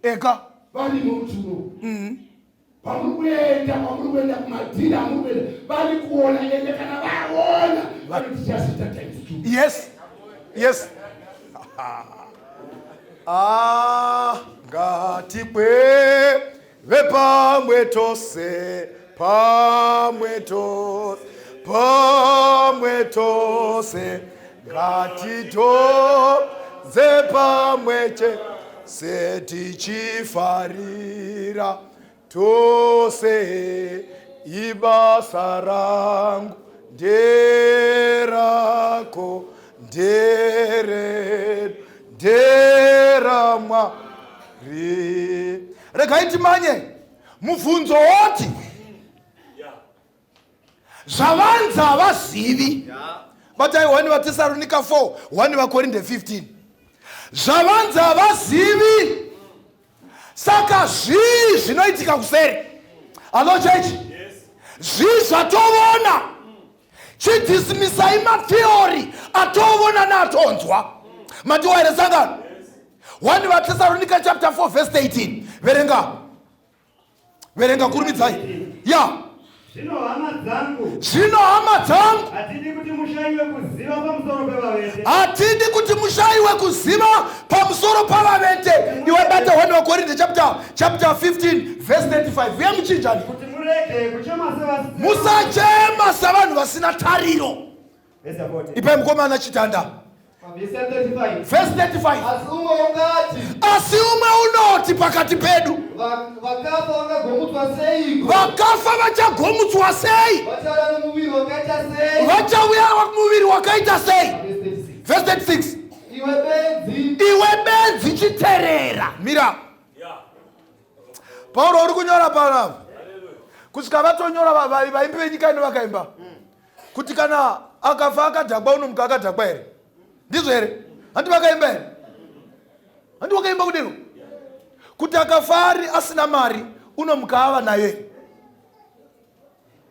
Eka. Varimo muchiuno. Pamuri kuenda, pamuri kuenda kumadhina amuri kuenda, vari kuona. Ende kana vaona vanoti tichazviita times two. Yes. Yes. Ah, ngatikweve pamwe tose, pamwe tose, pamwe tose, ngatitodze pamwe chese tichifarira tose. Ibasa rangu, nderako, nderedu, nderamwari. Regai timanye mubvunzo woti zvavanza havazivi. Batai 1 vaTesaronika 4, 1 vaKorinde 15. Zvavanza havazivi, saka zvii zvinoitika kuseri? Hello church, zvii zvatovona? Chidismisai matheory atovona neatonzwa. Matiwa here sangano? 1 vaTesaronika chapter 4 verse 13. Verenga, verenga, kurumidzai ya. Zvino hama dzangu, Zvino hama dzangu, hatidi kuti mushayiwe kuziva pamusoro pevavete, hatidi kuti mushayiwe kuziva pamusoro pavavete. Iwe bata 1 vaKorinde chapter 15 verse 35. Uye muchinjani. Kuti murege kuchema sevasina Musachema savanhu vasina tariro. Verse 40. Ipai mukomana chitanda. Pavhesi ya35. Verse 35. Asi umwe ungati, Asi umwe unoti pakati pedu, Vakafa vangagomutswa seiko? Vakafa vachagomutswa sei? Vachauya nomuviri wakaita sei? Vachauya muviri wakaita sei? Verse 36. Verse 36. Iwe benzi! Iwe benzi, chiterera, mira. Pauro uri kunyora panapa kusvika vatonyora vaimbi venyika ino vakaimba kuti kana akafa akadhakwa unomuka akadhakwa here? Ndizvo here? Handi vakaimba here? Handi wakaimba kudero kuti akafa ari asina mari unomuka ava nayo here?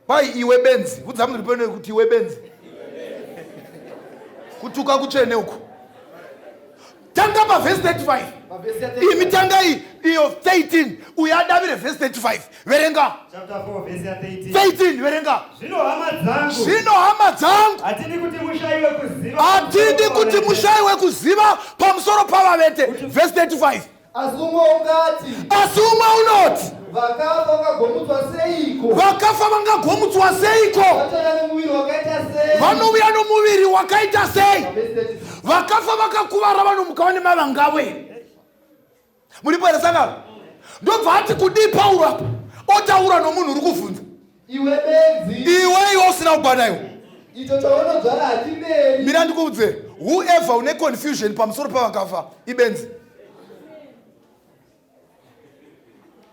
Kwai iwe benzi, udza munhu peno kuti iwe benzi. Kutuka kutsvene uku. Tanga pavhesi 35. Pavhesi ya Imi tangai iyo 13, uyo adavire vhesi 35. Verenga. Chapter 4 verse ya 13. 13, verenga. Zvino hama dzangu, Zvino hama dzangu, hatidi kuti mushayiwe kuziva hatidi pamusoro kuti pavavete, mushayiwe kuziva pamusoro pavavete. Vhesi 35. Asi umwe ungati, Asi umwe unoti, Vakafa vangagomutswa seiko? Vakafa vangagomutswa seiko? Vachauya nemuviri wakaita sei? Vanouya nomuviri wakaita sei? Vhesi 36. Vakafa vakakuvara vanomuka vane mavanga avo here? Muripo here sangano? Ndobva ati kudii Pauro apa? Otaura nomunhu uri kuvhunza. Iwe benzi. Iwe iwe usina kukwana iwe. Icho chaunodzvara hachimeri. Mira ndikuudze, whoever une confusion pamusoro pavakafa ibenzi.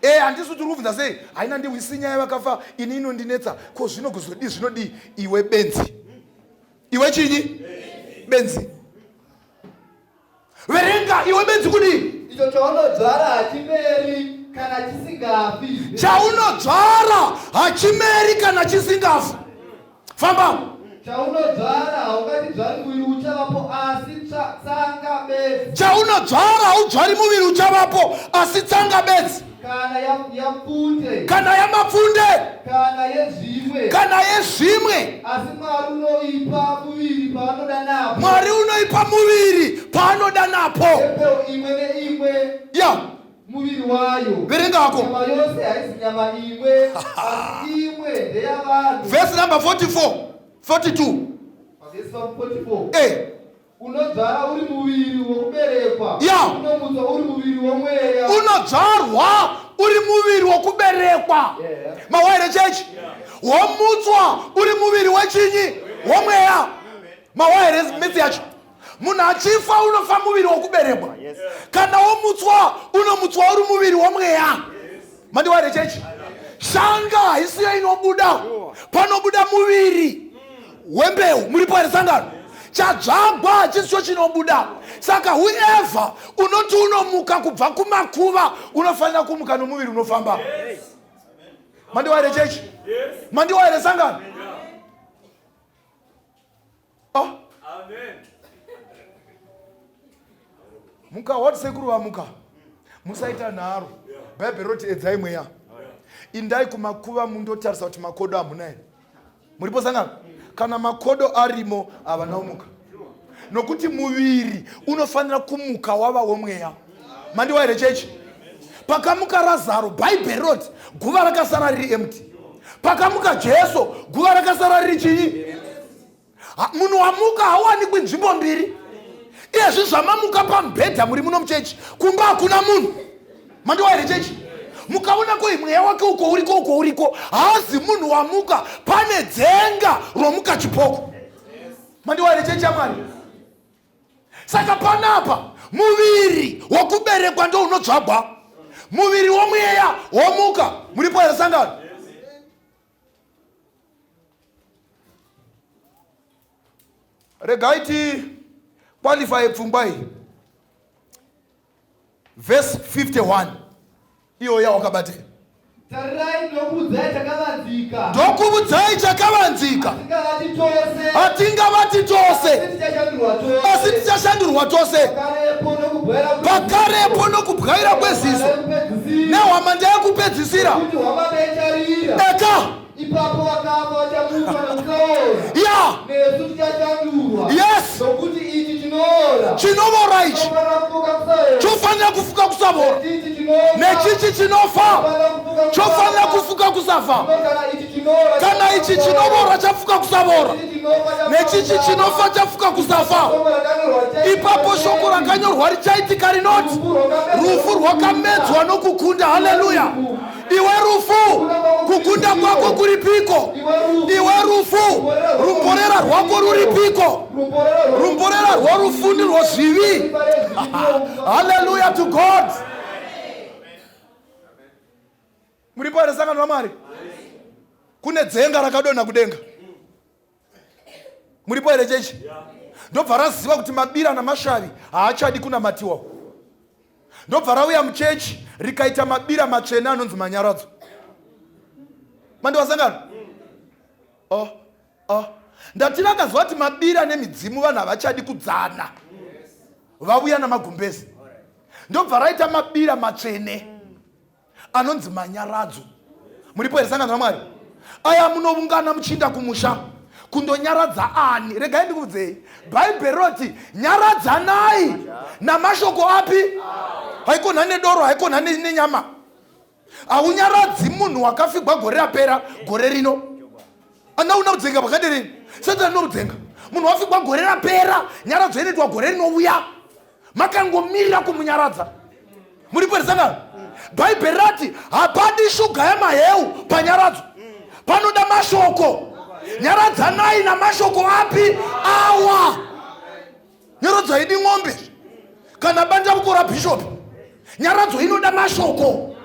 Eh, handisi kuti uri kubvunza sei haina ndihwisi nyaya vakafa ini inondinetsa ko zvino kuzodii zvinodii iwe benzi iwe chinyi benzi verenga iwe benzi kudii Icho chaunodzvara hachimeri kana chisingafi. Chaunodzvara hachimeri kana chisingafi. Famba. Chaunodzvara haungatidzvari muviri uchavapo asi tsanga bedzi. Chaunodzvara haudzvari muviri uchavapo asi tsanga bedzi. Kana yapfunde. Kana yamapfunde. Kana yezvimwe. Kana yezvimwe. Asi Mwari unoipa muviri paanoda napo. Mwari unoipa muviri paanoda napo. Yembeu imwe neimwe. Ya. Muviri wayo. Verenga hako. Nyama yose haisi nyama imwe, asi imwe ndeyavanhu. Verse number 44, 42. Verse 44. Eh. Unodzvara uri muviri wokuberekwa. Ya. Unomutswa uri muviri womweya. Unodzvarwa uri muviri wokuberekwa. Yeah. Mawaire church. Womutswa uri muviri wechinyi? Womweya. Mawaire mitsi yacho. Munhu achifa unofa muviri wokuberekwa. Kana womutswa unomutswa uri muviri womweya. Mandiwa here chechi? Shanga haisiyo inobuda. Panobuda muviri wembeu. Muripo here sangano? Chadzvagwa hachisicho chinobuda. Saka whoever unoti unomuka kubva kumakuva unofanira kumuka nomuviri unofamba. Mandiwa here chechi? Mandiwa here sangano? Oh. Amen. Muka wati sekuru vamuka. Musaita nharo. Bhaibheri roti edzai mweya. Indai kumakuva mundotarisa kuti makodo hamuna here. Muripo sangano? Kana makodo arimo havana kumuka. Nokuti muviri unofanira kumuka wava womweya. Mandiwa here chechi? Pakamuka Razaro, Bhaibheri roti guva rakasara riri empty. Pakamuka Jesu, guva rakasara riri chinyi? Munhu wamuka hauwanikwi nzvimbo mbiri. Iyezvi zvamamuka pamubhedha muri muno muchechi, kumba hakuna munhu. Mandiwa here chechi? Mukaona koi mweya wake uko uriko uko uriko, haazi munhu wamuka, pane dzenga romuka chipoko. Mandiwa here chechi yaMwari? Saka panapa muviri wokuberekwa ndo unodzvagwa, muviri womweya womuka. Muripo here sangano? Regai ti qualify pfungwa iyi. Verse 51 iyo yawakabatira. Tarirai, ndokuudzai chakavanzika. Ndokuudzai chakavanzika. Hatingavati tose. Hatingavati tose. Asi tichashandurwa tose. Asi tichashandurwa tose. Pakarepo nokubwaira kweziso. Pakarepo nokubwaira kweziso. Nehwamanda yekupedzisira. Kuti hwamanda icharira. Eka. Ipapo vakafa vachamutswa nokusaora. Ya. Nesu tichashandurwa. Yes. Nokuti ichi chinoora. Chinovora ichi. Chinofanira kufuka kusaora. Chofanira kufuka kusavora. Nechichi chinofa. Nechichi chinofa. Chofanira kufuka Chofanira kusafa. kufuka kusafa. Zvino kana ichi chinoora. Kana ichi chinovora chafuka kusavora. Nechichi chinofa Nechichi chinofa chafuka kusafa. Ipapo shoko rakanyorwa richaitika rinoti rufu rwakamedzwa nokukunda. Haleluya. Iwe rufu, kukunda kwako kuripiko? Iwe rufu, rumborera rwako ruripiko? Rumborera rworufu ndirwo zvivi. Haleluya to God. Muripo here sangano raMwari? Kune dzenga rakadonha kudenga. Muripo here chechi? Ndobva raziva kuti mabira namashavi haachadi kunamatiwa. Ndobva rauya muchechi rikaita mabira matsvene anonzi manyaradzo. Mandiwa sangano? Oh, oh. Ndati rakaziva kuti mabira nemidzimu vanhu havachadi kudzana. Vauya namagumbezi. Ndobva raita mabira matsvene anonzi manyaradzo. Muripo here sangano raMwari? Aya munoungana muchiinda kumusha kundonyaradza ani? Regai ndikuudzei. Bhaibheri roti nyaradzanai namashoko api? Haikona nedoro, haikona nenyama. Haunyaradzi munhu wakafigwa gore rapera gore rino. Anauna kudzenga pakadereni. Satani anokudzenga. Munhu wafigwa gore rapera, nyaradzo inoitwa gore rinouya. Makangomirira kumunyaradza. Muripo here sangano? Bhaibheri rati hapadi shuga yamaheu panyaradzo. Panoda mashoko. Nyaradzanai namashoko api awa. Nyaradzo haidi ng'ombe kana bandabuko rabhishopi. Nyaradzo inoda mashoko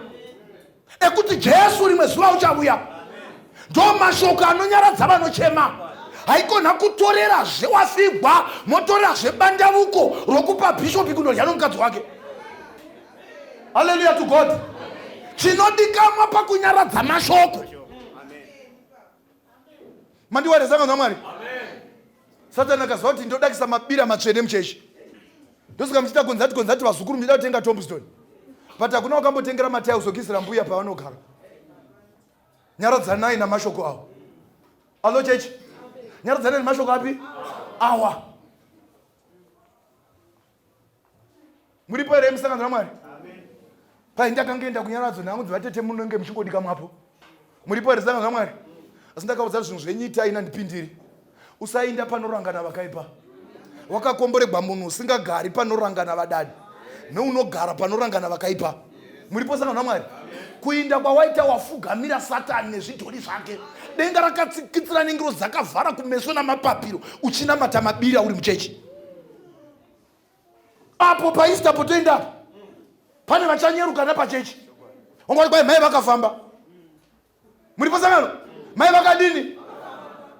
ekuti Jesu rimwe zuva uchavuya. Ndo mashoko anonyaradza vanochema. Haikona kutorera zvewafigwa motorera zvebandavuko rokupa bhishopi kundodya nomukadzi wake. Hallelujah to God. Chinodikamwa pakunyaradza mashoko. Mandiwa here sangano raMwari? Satani akaziva kuti ndodakisa mabira matsvene muchechi. Ndosaka muchiita gonzati gonzati vazukuru muchida kutenga tombstone. But hakuna wakambotengera matiles okisira mbuya pavanogara. Nyaradzanai namashoko awo. Alo chechi. Nyaradzanai namashoko api? Awa. Muripo here musangano raMwari? Pai ndakangoenda kunyaradzo nhangu dzevatete munenge muchingodika mwapo. Muripo here sangano raMwari? Asi ndakaudza zvinhu zvenyu itai nandipindiri. Usainda panorangana vakaipa. Wakakomboregwa munhu usingagari panorangana vadadi neunogara panorangana vakaipa. Muripo sangano raMwari? Kuinda kwawaita wafugamira Satani nezvidhori zvake. Denga rakatsikitsira nengiro dzakavhara kumeso namapapiro uchinamata mabira uri muchechi. Apo paEaster potoenda apo pane vachanyeruka napachechi. Wangwari kwai mai vakafamba. Muri pasangano? Mai vakadini?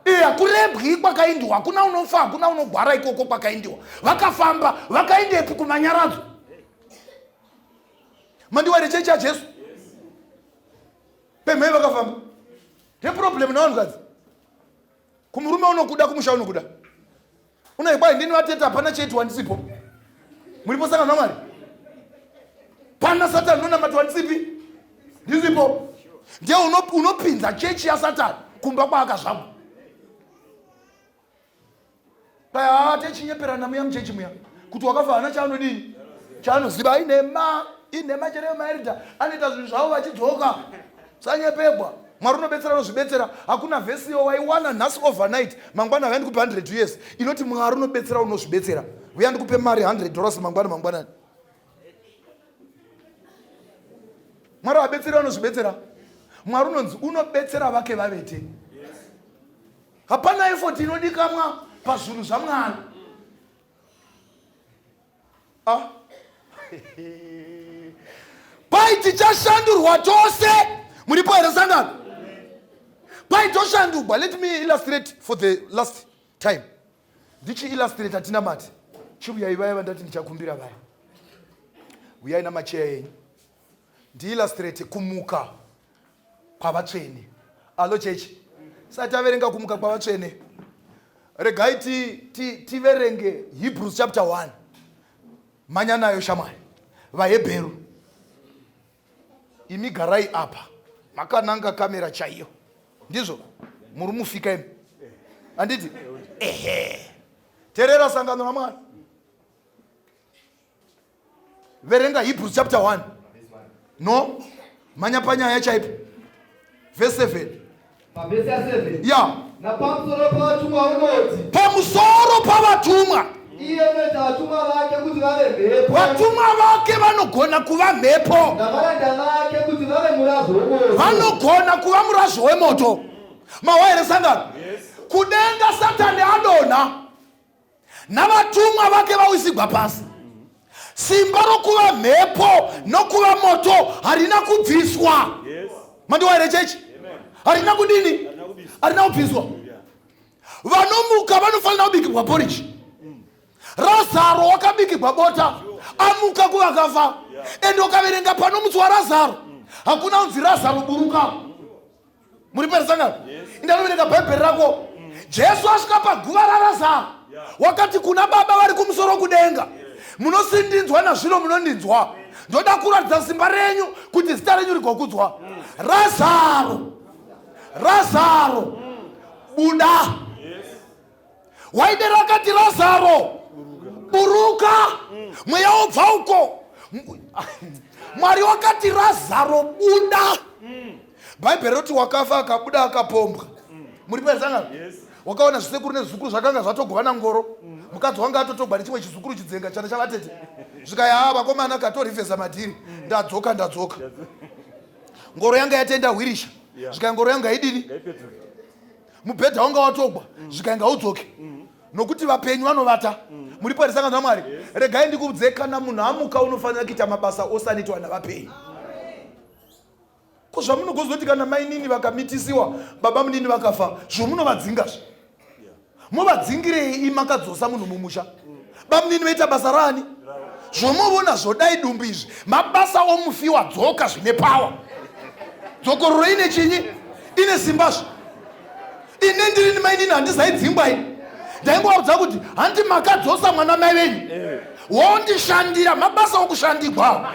Iya kurebwi kwakaindiwa, hakuna unofa, hakuna unogwara ikoko kwakaindiwa. Vakafamba, vakaindepi kumanyaradzo? Mandiwa here chechi yaJesu? Pemhai vakafamba. Ndeproblem navanhukadzi. Kumurume unokuda, kumusha unokuda. Unoikwa ndini vatete hapana chetu wandisipo. Muripo sangano naMwari. Pana Satani unonamata wandisipi? Ndisipo. Ndiye unopinza chechi yaSatani kumba kwaakazvagwa. Paya techinyeperana muya muchechi muya kuti wakafa hana chaanodini chaanoziva inhema inhema chereyo maerida anoita zvinhu zvavo vachidzoka sanyepegwa Mwari unobetsera unozvibetsera. Hakuna vhesi iyo waiwana nhasi overnight mangwana uya ndikupe 100 years inoti Mwari unobetsera unozvibetsera. Uya ndikupe mari 100 dollars mangwana mangwanani. Mwari wabetsera unozvibetsera. Mwari unonzi unobetsera vake vavete. Hapana effort inodikamwa pazvinhu zvaMwari. Ah. Kwai tichashandurwa tose. Muripo here sangano? Kwai toshandurwa. Let me illustrate for the last time. Ndichi illustrate hatina mati. Chiuyai vaya vandati ndichakumbira vaya. Uyai namacheya enyu. Ndiillustrate kumuka kwavatsvene. Alo chechi. Sati taverenga kumuka kwavatsvene. Regai tiverenge ti, ti Hebrews chapter 1. Manya nayo shamwari. VaHebheru. Imi garai apa. Makananga kamera chaiyo. Ndizvo? Muri mufika imi. Handiti? Ehe. Terera sangano raMwari. Verenga Hebrews chapter 1. No. Manya panyaya chaipo. Verse 7. Pavhesi ya 7. Yeah. Napamusoro pavatumwa unoti. Pamusoro pavatumwa. Iye unoita vatumwa vake kuti vave mhepo. Vatumwa vake vanogona kuva mhepo. Navaranda vake kuti vave murazvo wemoto. Vanogona kuva murazvo wemoto. Mawa here sangano? Yes. Kudenga Satani adonha. Navatumwa vake vawisigwa pasi. Simba rokuva mhepo nokuva moto harina kubviswa. Yes. Mandiwa here chechi? Harina kudini? Harina kubviswa. Vanomuka vanofanira kubikirwa porridge. Razaro wakabikirwa bota, amuka kuvakafa. Ende ukaverenga panomutswa Razaro, hakuna unzi Razaro buruka. Muri parisangano? Inda unoverenga Bhaibheri rako. Jesu asvika paguva raRazaro, wakati kuna Baba vari kumusoro kudenga, munosindinzwa nazvino munondinzwa. Ndoda kuratidza simba renyu kuti zita renyu rigokudzwa. Razaro, Razaro, buda. Waidera akati Razaro, buruka. Mweya wobva uko. Mwari wakati Razaro buda. Bhaibheri roti wakafa akabuda akapombwa. Muri parisangano? Wakaona zvisekuru nezvizukuru zvakanga zvatogovana ngoro. Mukadzi wanga atotogwa nechimwe chizukuru chidzenga chana chavatete. Zvikaya vakomana katorivhesa madhiri. Ndadzoka ndadzoka. Ngoro yanga yatenda hwirisha. Zvikaya ngoro yanga haidini? Mubhedha wanga watogwa. Zvikaya ngaudzoke. Nokuti vapenyu vanovata. Muripo here sangano raMwari? Regai ndikuudze, kana munhu amuka unofanira kuita mabasa ose anoitwa navapenyu. Ko zvamunogozoti kana mainini vakamitisiwa, baba munini vakafa, zvomunovadzingazve? Movadzingirei imakadzosa munhu mumusha? Bamunini voita basa raani? Zvomovona zvodai dumbu izvi, mabasa omufi wadzoka zvine power. Dzokororo ine chinyi? Ine simbazve. Ine ndirini mainini handizaidzingwa ini. Ndaingovaudza kuti handi makadzosa mwana mai venyu. Eh. Wondishandira mabasa okushandigwa.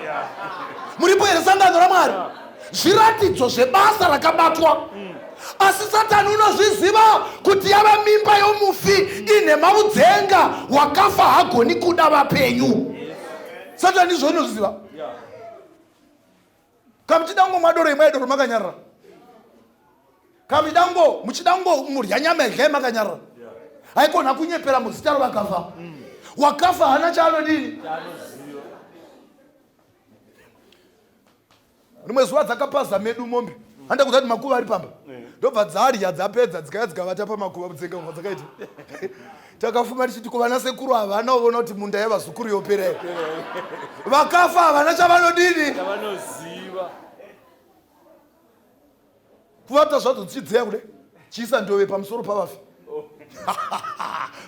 Muripo here sangano raMwari? Zviratidzo zvebasa rakabatwa. Asi Satani unozviziva kuti yava mimba yomufi inhema udzenga wakafa hagoni kuda vapenyu. Satani izvo unozviziva. Kamuchida ngomwa doro imwai doro makanyarara. Kamuchida muchida murya nyama idyai makanyarara. Haikona kunyepera muzita rovakafa. Wakafa hana chaanodini? Rimwe zuva dzakapaza medu mombe. Handa kuzati makuva ari pamba. Ndobva dzarya dzapedza dzikaya dzikavata pamakuva mudzenga umo dzakaita. Takafuma tichiti ko vana sekuru havana uvona kuti munda yevazukuru yopera here. Vakafa havana chavanodini? Chavanoziva. Kuvata zvadzo dzichidzeya kudai. Chiisa ndove pamusoro pavafi.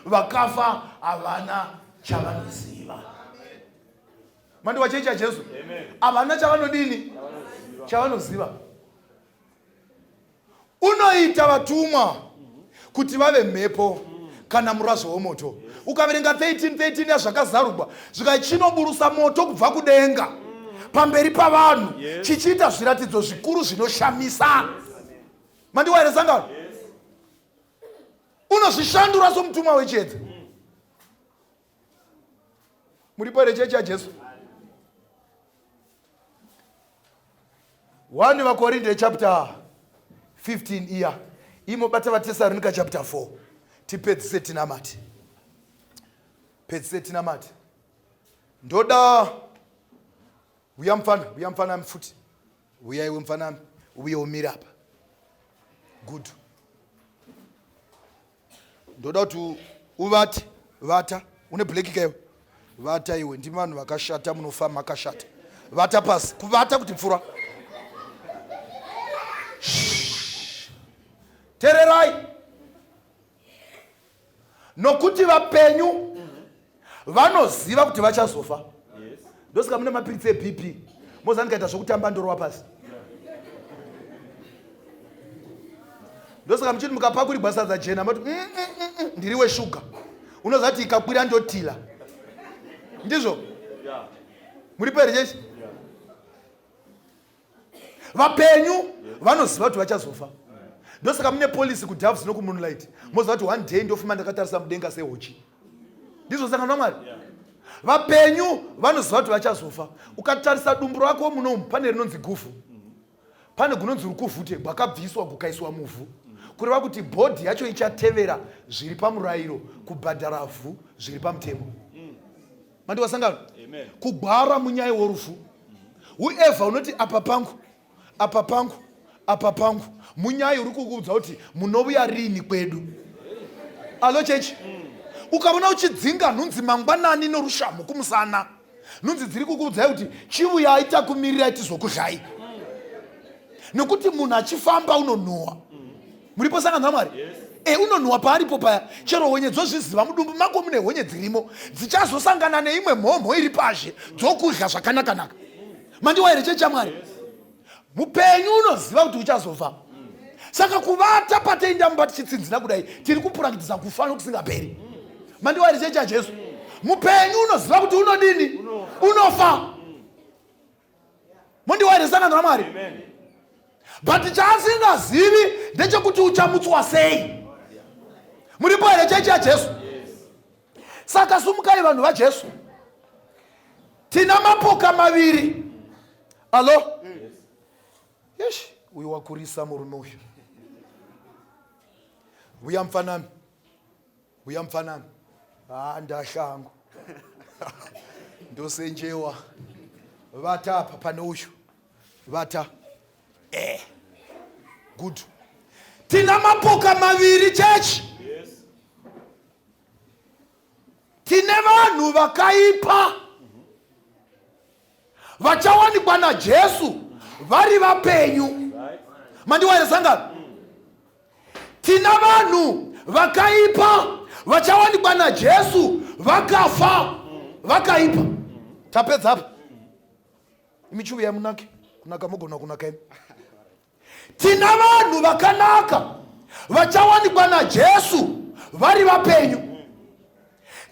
Vakafa havana chavanoziva. Mandiwa chechi yaJesu. Havana chavanodini? Chavanoziva. Unoita vatumwa kuti vave mhepo kana murazvo womoto. Ukaverenga 13:13 yazvakazarugwa zvikai chinoburusa moto kubva kudenga pamberi pavanhu chichiita zviratidzo zvikuru zvinoshamisa. Mandiwa here sangano? Unozvishandura somutumwa wechiedza. Muripo here chechi yaJesu? 1 vaKorinde chapter 15 iya imobata vaTesaronika chapter 4 tipedzise tinamate. Pedzise tinamate. Ndoda uya mfana, uya mfana futi. Uya iwe mfana, uye umire apa. Good. Ndoda kuti uvate, vata. Une black kaiwe. Vata iwe, ndimi vanhu vakashata munofa makashata. Vata pasi, kuvata kuti pfura. Tererai. Nokuti vapenyu vanoziva kuti vachazofa. Ndosaka mune mapiritsi eBP. Moza ndikaita zvokutamba ndorova pasi. Ndosaka muchiti mukapakurirwa sadza jena moti ndiri weshuga. Unoziva kuti ikakwira ndotila. Ndizvo? Muripo here chechi? Vapenyu vanoziva kuti vachazofa. Ndosaka mune policy kuDoves nokuMoonlight. Moziva kuti one day ndofuma ndakatarisa mudenga sehochi. Ndizvo sangano raMwari. Vapenyu vanoziva kuti vachazofa. Ukatarisa dumbu rako munomu pane rinonzi guvhu. Pane gunonzi rukuvhute gwakabviswa gukaiswa muvhu. Kureva kuti bhodhi yacho ichatevera zviri pamurayiro kubhadhara vhu zviri pamutemo. Mandiwa sangano? Kugwara munyai worufu. Whoever unoti apa pangu, apa pangu, apa pangu, munyai uri kukuudza kuti munovuya rini kwedu. Alo chechi? Ukaona uchidzinga nhunzi mangwanani norushamhu kumusana, nhunzi dziri kukuudzai kuti chivuyai takumirirai tizokudyai. Nekuti munhu achifamba unonhuwa. Muripo sangano raMwari? Yes. E, unonhuwa paaripo paya. Chero honye dzozviziva mudumbu mako mune honye dzirimo dzichazosangana neimwe mhomho iri pazhe dzokudya zvakanakanaka. Mandiwa here chechi yaMwari? Yes. Mupenyu unoziva kuti uchazofa. Saka kuvata pateinda mumba tichitsinzina kudai tiri kupurakitisa kufa nokusingaperi. Mandiwa here chechi yaJesu? Mupenyu unoziva kuti unodini? Unofa. Mondiwa here sangano raMwari? But chaasingazivi ndechekuti uchamutswa sei. Muripo here chechi yaJesu? Saka sumukai vanhu vaJesu. Tina mapoka maviri. Alo? Yes. Uyu wakurisa murume uyu. Uya mfanami. Uya mfanami. Ah, ndahlangu. Ndosenjewa. Vata apa pane uyu. Vata. Eh. Good. Tina mapoka maviri church. Yes. Tine vanhu vakaipa. Vachawanikwa naJesu vari vapenyu. Mandiwa here sangano? Tina vanhu vakaipa vachawanikwa naJesu vakafa vakaipa. Tapedza apa. Imi chiuya munake. Kunaka mogona kunaka imi. Tina vanhu vakanaka vachawanikwa naJesu vari vapenyu.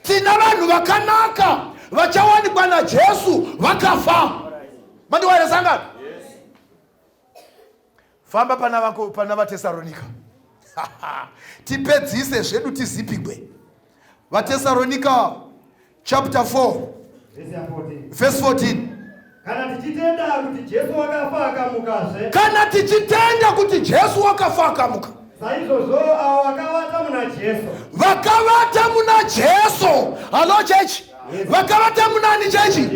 Tina vanhu vakanaka vachawanikwa naJesu vakafa. Mandiwa here sangano? Famba pana vako pana vaTesaronika. Tipedzise zvedu tizipigwe. VaTesaronika chapter 4 verse 14. Kana tichitenda kuti Jesu wakafa akamukazve. Kana tichitenda kuti Jesu wakafa akamuka. Saizvozvo avo vakavata muna Jesu. Vakavata muna Jesu. Hello church. Vakavata munani chechi?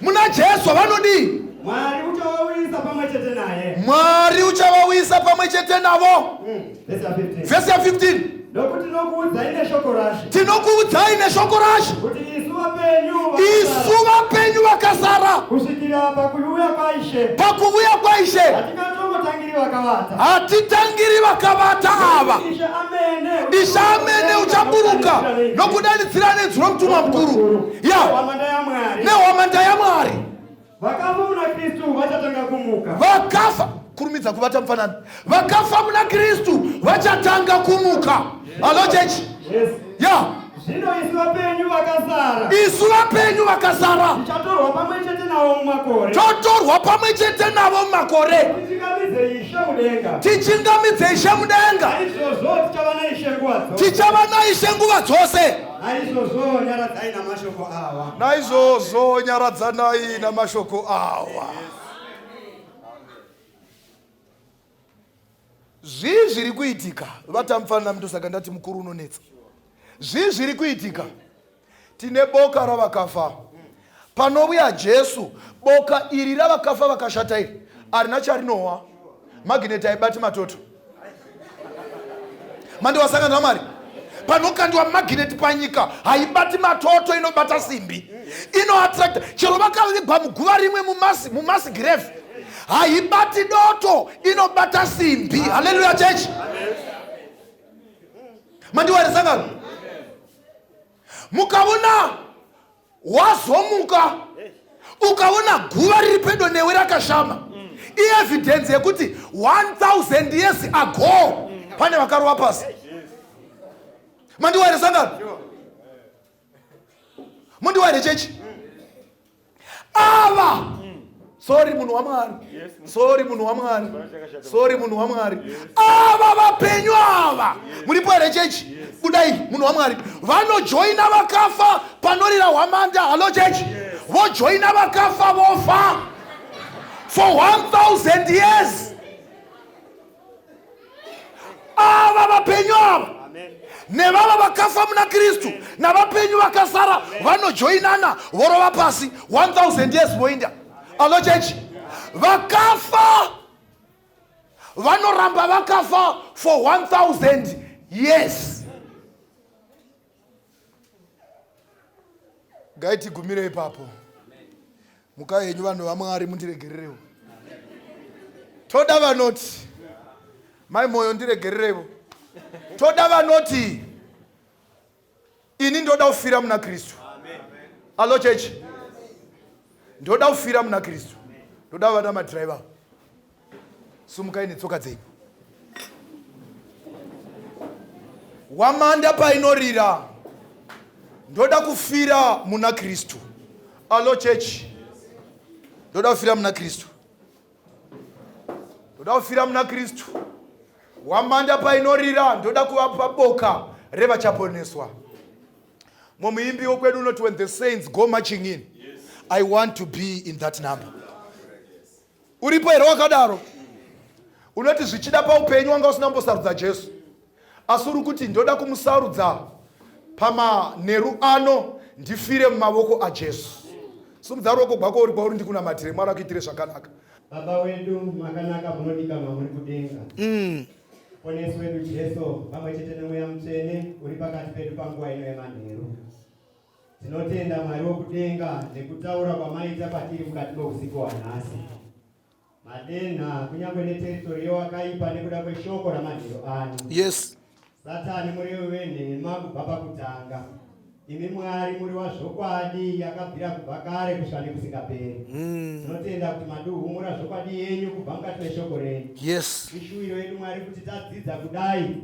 Muna Jesu vanodii? Mwari uchavauyisa pamwe chete naye. Mwari uchavauyisa pamwe chete navo. Vhesi ya 15. Nokuti tinokuudzai neshoko raShe. Tinokuudzai neshoko raShe. Kuti isu vapenyu isu vapenyu vakasara kusvikira pakuuya kwaIshe. Pakuuya kwaIshe. Hatingatongotangiri vakavata. Hatitangiri vakavata ava. Ishe amene. Ishe amene uchaburuka nokudanidzira nenzwi romutumwa mukuru. Ya. Nehwamanda yaMwari. Nehwamanda yaMwari. Vakafa muna Kristu vachatanga kumuka. Vakafa kurumidza kuvata mufanani. Vakafa muna Kristu vachatanga kumuka. Hello church. Yes. Yeah. Zvino isu vapenyu vakasara. Isu vapenyu vakasara. Tichatorwa pamwe chete navo mumakore. Totorwa pamwe chete navo mumakore. Tichingamidze Ishe mudenga. Tichingamidze Ishe mudenga. Naizvozvo tichava naIshe nguva dzose. Tichava naIshe nguva dzose. Naizvozvo nyaradzai namashoko awa. Naizvozvo nyaradzanai namashoko awa. Zvii zviri kuitika? Vatamufanira ndosaka ndati mukuru unonetsa. Zvii zviri kuitika? Tine boka ravakafa. Panouya Jesu, boka iri ravakafa vakashata iri harina charinowa. Magineti haibati matoto. Mandi wasangana naMwari. Panokandiwa magineti panyika haibati matoto, inobata simbi. Inoattracta chero vakavigwa muguva rimwe mumasi grave haibati doto, inobata simbi. Haleluya church. Mandiwa sangano. Mukaona wazomuka ukaona guva riri pedo newe rakashama, ievidence yekuti 1000 years ago pane vakarova pasi. Mandiwa here sangano? Mundiwa here chechi? Ava sorry munhu waMwari, sorry munhu waMwari, sorry munhu waMwari. Ava vapenyu ava muripo here chechi? Budai munhu waMwari. Vanojoina vakafa panorira hwamanda. Hallo chechi. Vojoina vakafa vofa for 1000 years. Ava vapenyu ava nevava vakafa muna Kristu navapenyu vakasara vanojoinana vorova pasi 1000 years voinda. Allo church. Vakafa vanoramba vakafa for 1000 years. Ngaitigumire ipapo. Mukai henyu vanhu vaMwari, mundiregererewo. Toda vanoti mai Moyo ndiregererewo. Toda vanoti ini ndoda kufira muna Kristu. Allo church. Ndoda kufira muna Kristu. Ndoda vana madriver. Sumukai netsoka dzenyu. Wamanda painorira. Ndoda kufira muna Kristu. Allo church. Ndoda kufira muna Kristu. Ndoda kufira muna Kristu. Wamanda painorira, ndoda kuvapa boka revachaponeswa. Muimbi wokwedu unoti when the saints go marching in, I want to be in that number. Uripo here wakadaro? Unoti zvichida paupenyu wanga usina kumbosarudza Jesu, asi uri kuti ndoda kumusarudza pamanheru ano ndifire mumavoko aJesu. Simudza ruoko gwako uri kwauri ndikunamatire. Mwari akuitire zvakanaka. Baba wedu makanaka munodikanwa muri kudenga. Ponesi wedu Jesu pamwe chete neMweya Mutsvene uri pakati pedu panguva ino yemanheru. Tinotenda Mwari wokudenga nekutaura kwamaita kwatiri mukati meusiku hwanhasi. Madenha kunyange neteritori yewakaipa nekuda kweshoko ramanheru ano. Yes. Satani murevi wenhema kubva pakutanga. Imi Mwari muri wazvokwadi yakabvira kubva kare kusvika nekusingaperi. Tinotenda kuti maduhumura zvokwadi yenyu kubva mukati meshoko renyu. Yes. Ishuwiro yedu Mwari kuti tadzidza kudai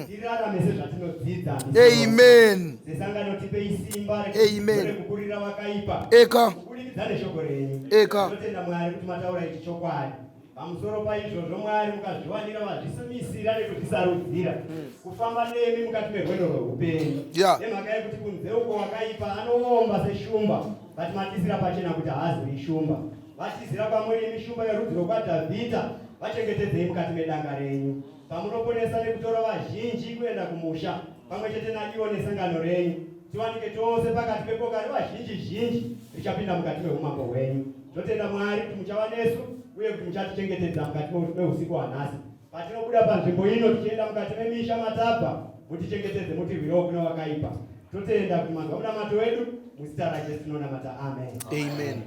tirarame sezvatinodzidza. Amen. Sesangano tipei simba Amen. rekukurira vakaipa. Eka. Kuburikidza neshoko renyu. Eka. Tinotenda Mwari kuti mataura ichi chokwadi. Pamusoro paizvozvo Mwari mukazviwanira vazvisimisira nekuzvisarudzira kufamba nemi mukati merwendo rweupenyu. Nemhaka yekuti kunze uko wakaipa anoomba seshumba, but matisira pachena kuti haazivi shumba. Vatizira kwamuri imi shumba yerudzi rwokwaDhavhidha, vachengetedzei mukati medanga renyu. Pamunoponesa nekutora vazhinji kuenda kumusha, pamwe chete naivo nesangano renyu, tiwanike tose pakati peboka revazhinji zhinji richapinda mukati meumambo hwenyu. Totenda Mwari kuti muchava nesu uye kuti muchatichengetedza mukati meusiku hwanhasi. Patinobuda panzvimbo ino tichienda mukati memisha matabva, mutichengetedze mutirwirewo kune wakaipa. Totenda kuti manzwa munamato wedu, muzita raJesu tinonamata. Amen. Amen.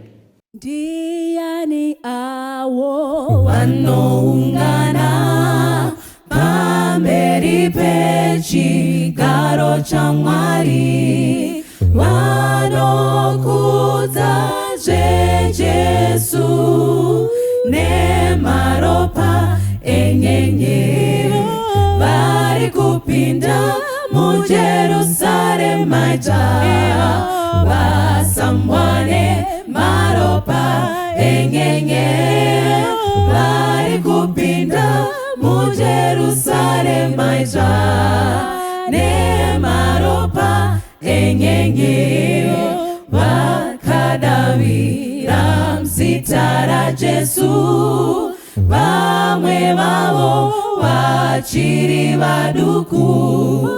Ndiani awo vanoungana pamberi pechigaro chaMwari, vanokudza zveJesu nemaropa enyenye, vari kupinda muJerusarema idzva, vasambwa nemaropa enyenye, vari kupinda muJerusarema idzva nemaropa enyenye, vakadavira muzita raJesu, vamwe vavo vachiri vaduku,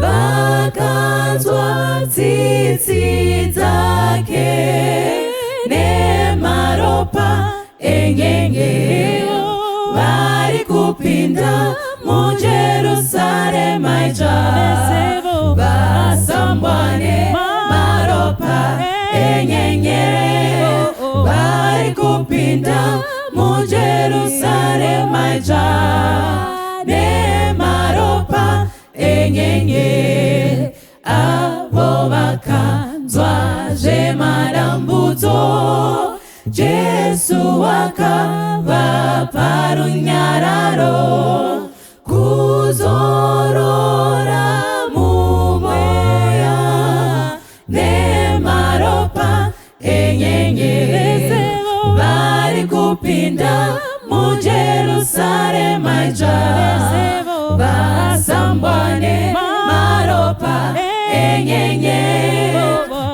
vakanzwa tsitsi dzake nemaropa enyenye, vari kupinda muJerusarema idzva, vasambwa nemaropa enyenye, vari kupinda muJerusarema idzva nemaropa enyenye, avo vakanzwa zvemadambudzo, Jesu wakavapa runyararo, kuzorora mumweya nemaropa enyenye, vari kupinda muJerusarema idzva, vasambwa nemaropa enyenye,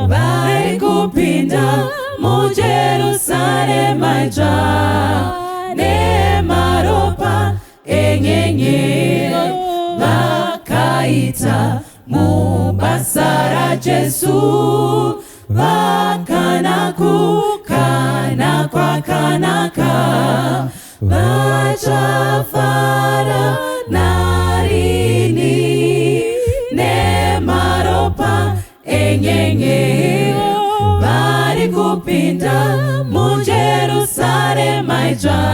vari kupinda muJerusarema idzva nemaropa enyenye, vakaita mubasa raJesu, vakana kukana kwakanaka, vachafara narini nemaropa enyenye, vari kupinda muJerusarema idzva,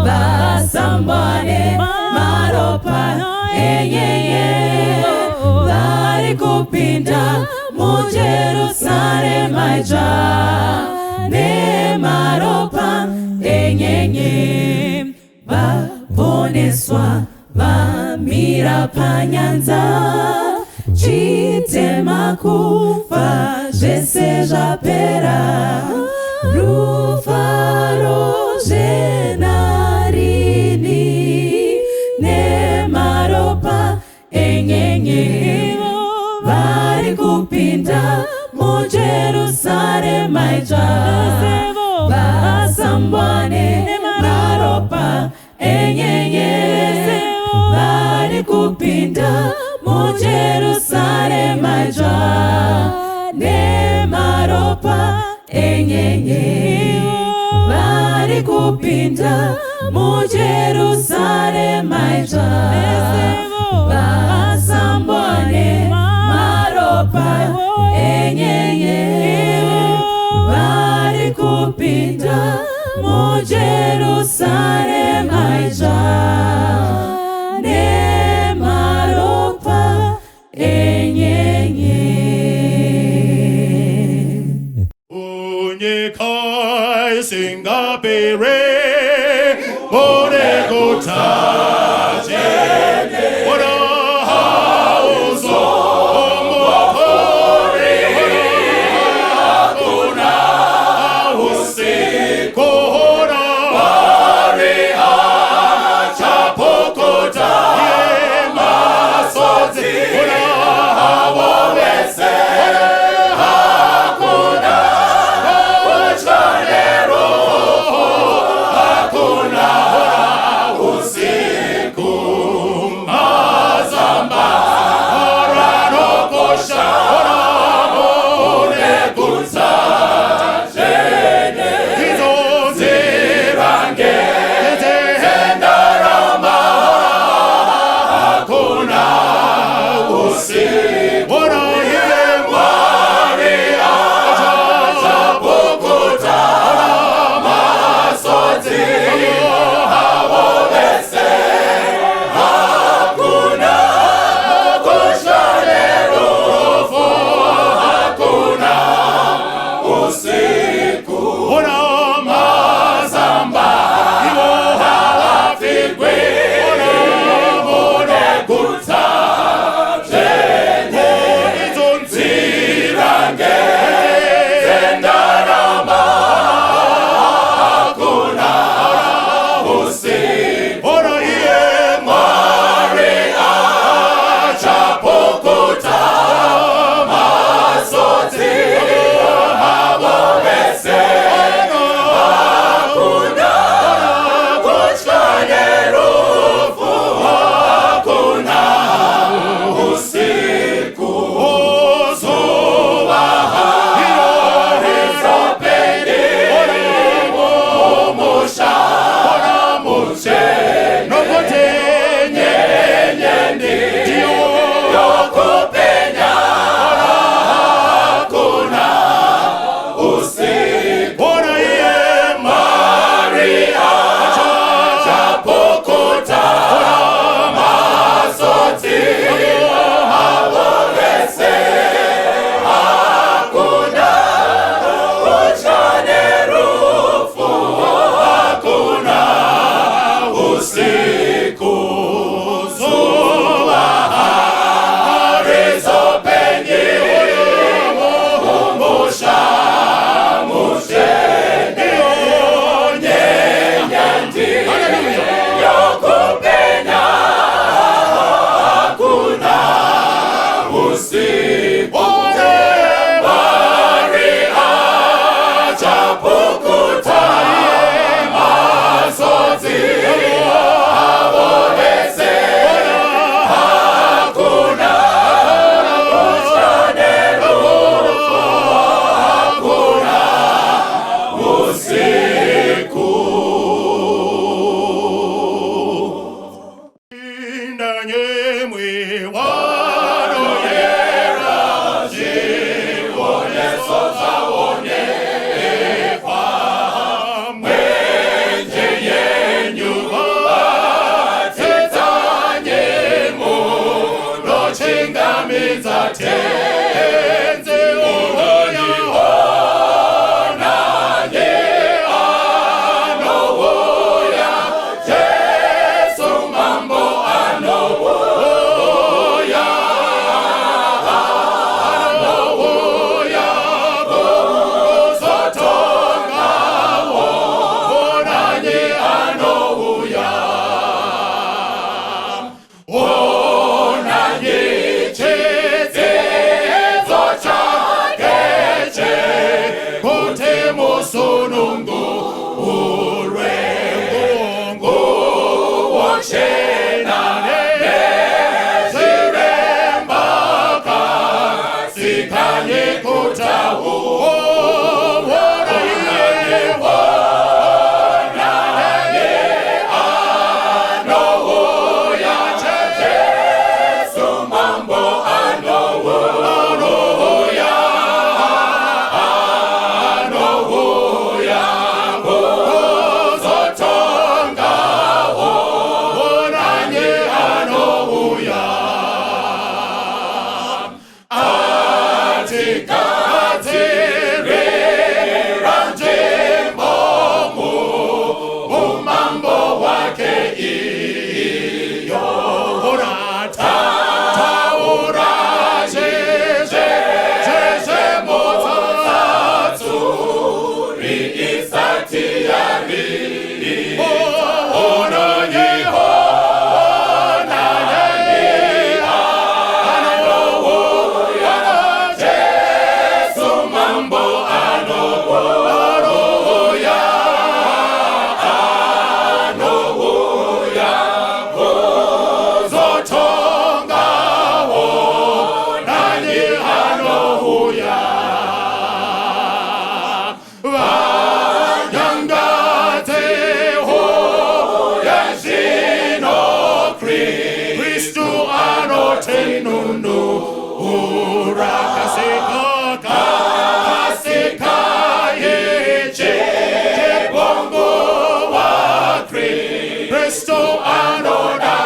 vasambwa nemaropa enyenye, vari kupinda muJerusarema idzva nemaropa enyenye, vaponeswa vamira panyanza, chitema kufa zvese zvapera, rufaro zvenarini nemaropa enyenye, vari kupinda muJerusarema idzva, vasambwa nemaropa Maropa enyenye vari kupinda muJerusarema idzva vasambwa nemaropa enyenye vari kupinda muJerusarema idzva nemaropa enyenye. Nyika isingaperi mune guta dzvene hauzombopori hakuna usiku Mwari achapukuta misodzi yavo vese hakuna kutya nerufu hakuna usiku mazamba anokosha mune guta dzvene idzo nzira ngedzendarama hakuna usiku Mwari achapukuta misodzi yavo vese hakuna kutya nerufu hakuna usiku mazamba iwo haapfigwi mune guta dzvene idzo nzira ngedzendarama hakuna usiku iye Mwari achapukuta misodzi yavo vese hakuna kutya nerufu hakuna usiku zuva harizopenyi mumusha mutsvene nokuti nyenye ndiyo yokupenya hakuna usiku iye Mwari achapukuta misodzi yavo vese hakuna kutya nerufu hakuna usiku zuva harizopenyi mumusha mutsvene nyenye ndiyo yokupenya hakuna usiku Mwari achapukuta misodzi yavo vese hakuna kutya nerufu hakuna usiku Ndanyemwe wanoyera zvioneso zvaonekwa mwenje yenyu batidzanye munochingamidza tenzi uya onanye anouya Jesu mambo anouya anouya kuzotonga onanye anouya onanye chitsimbiso Isati yari Onanyi Onanyi Anouya Jesu mambo anouya Anouya Kuzotonga Onanyi anouya Vanyangatseho yazvino Kristu anotinunura kasika kasika yechebongo wa Kristu anoda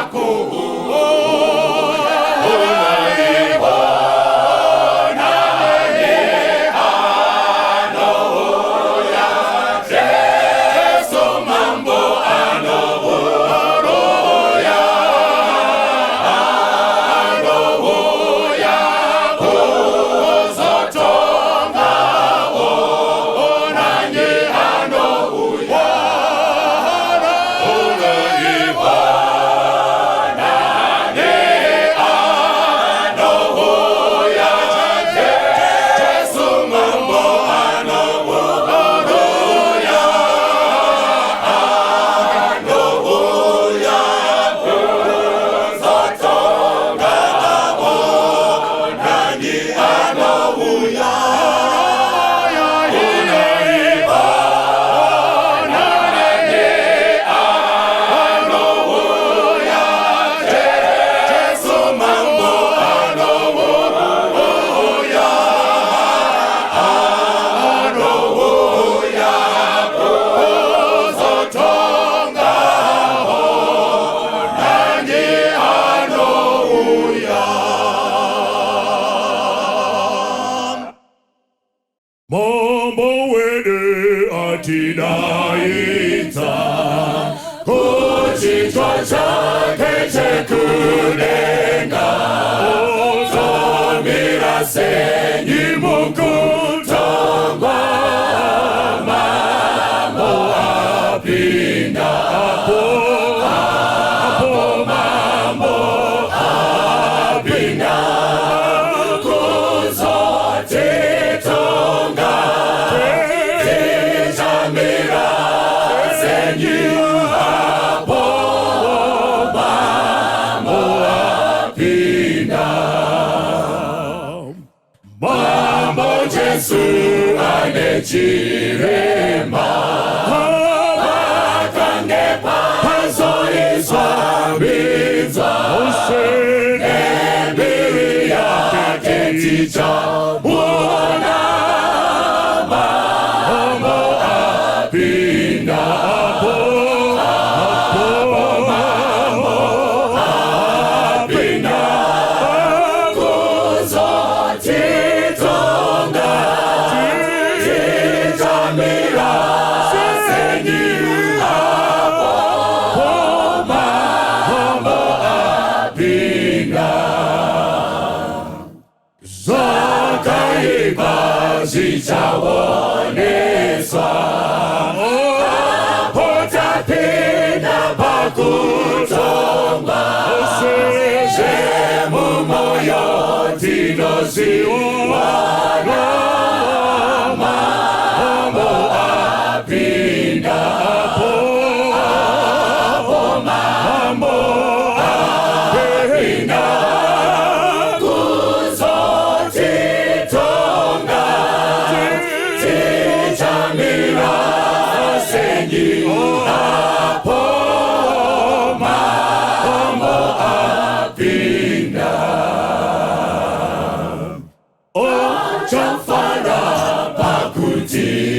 Jesu mambo anouya anouya kuzotonga onanye anouya onanye onanye anouya Jesu mambo anouya anouya kuzotonga onanye anouya onanye anouya Jesu mambo anouya anouya kuzotonga onanye anouya. Mambo wede atidaidza kuchitwa chake chekudenga ozomira senyi mukutongwa mambo apinda apo apo mambo apinda kuzotitonga tichamira senyi apo mambo apinda Mambo Jesu ane chirema pakange pazoizwa mbidzwa nembiri yake tichamuona mambo apinda apo apo mambo apinda kuzotitonga tichamira senyi apo mambo apinda zvakaipa zvichaoneswa apo tapinda pakutongwa zvemumoyo tinozviwana mambo apinda apo apo mambo apinda kuzotitonga tichamira senyi apo mambo apinda ochafara pakutiona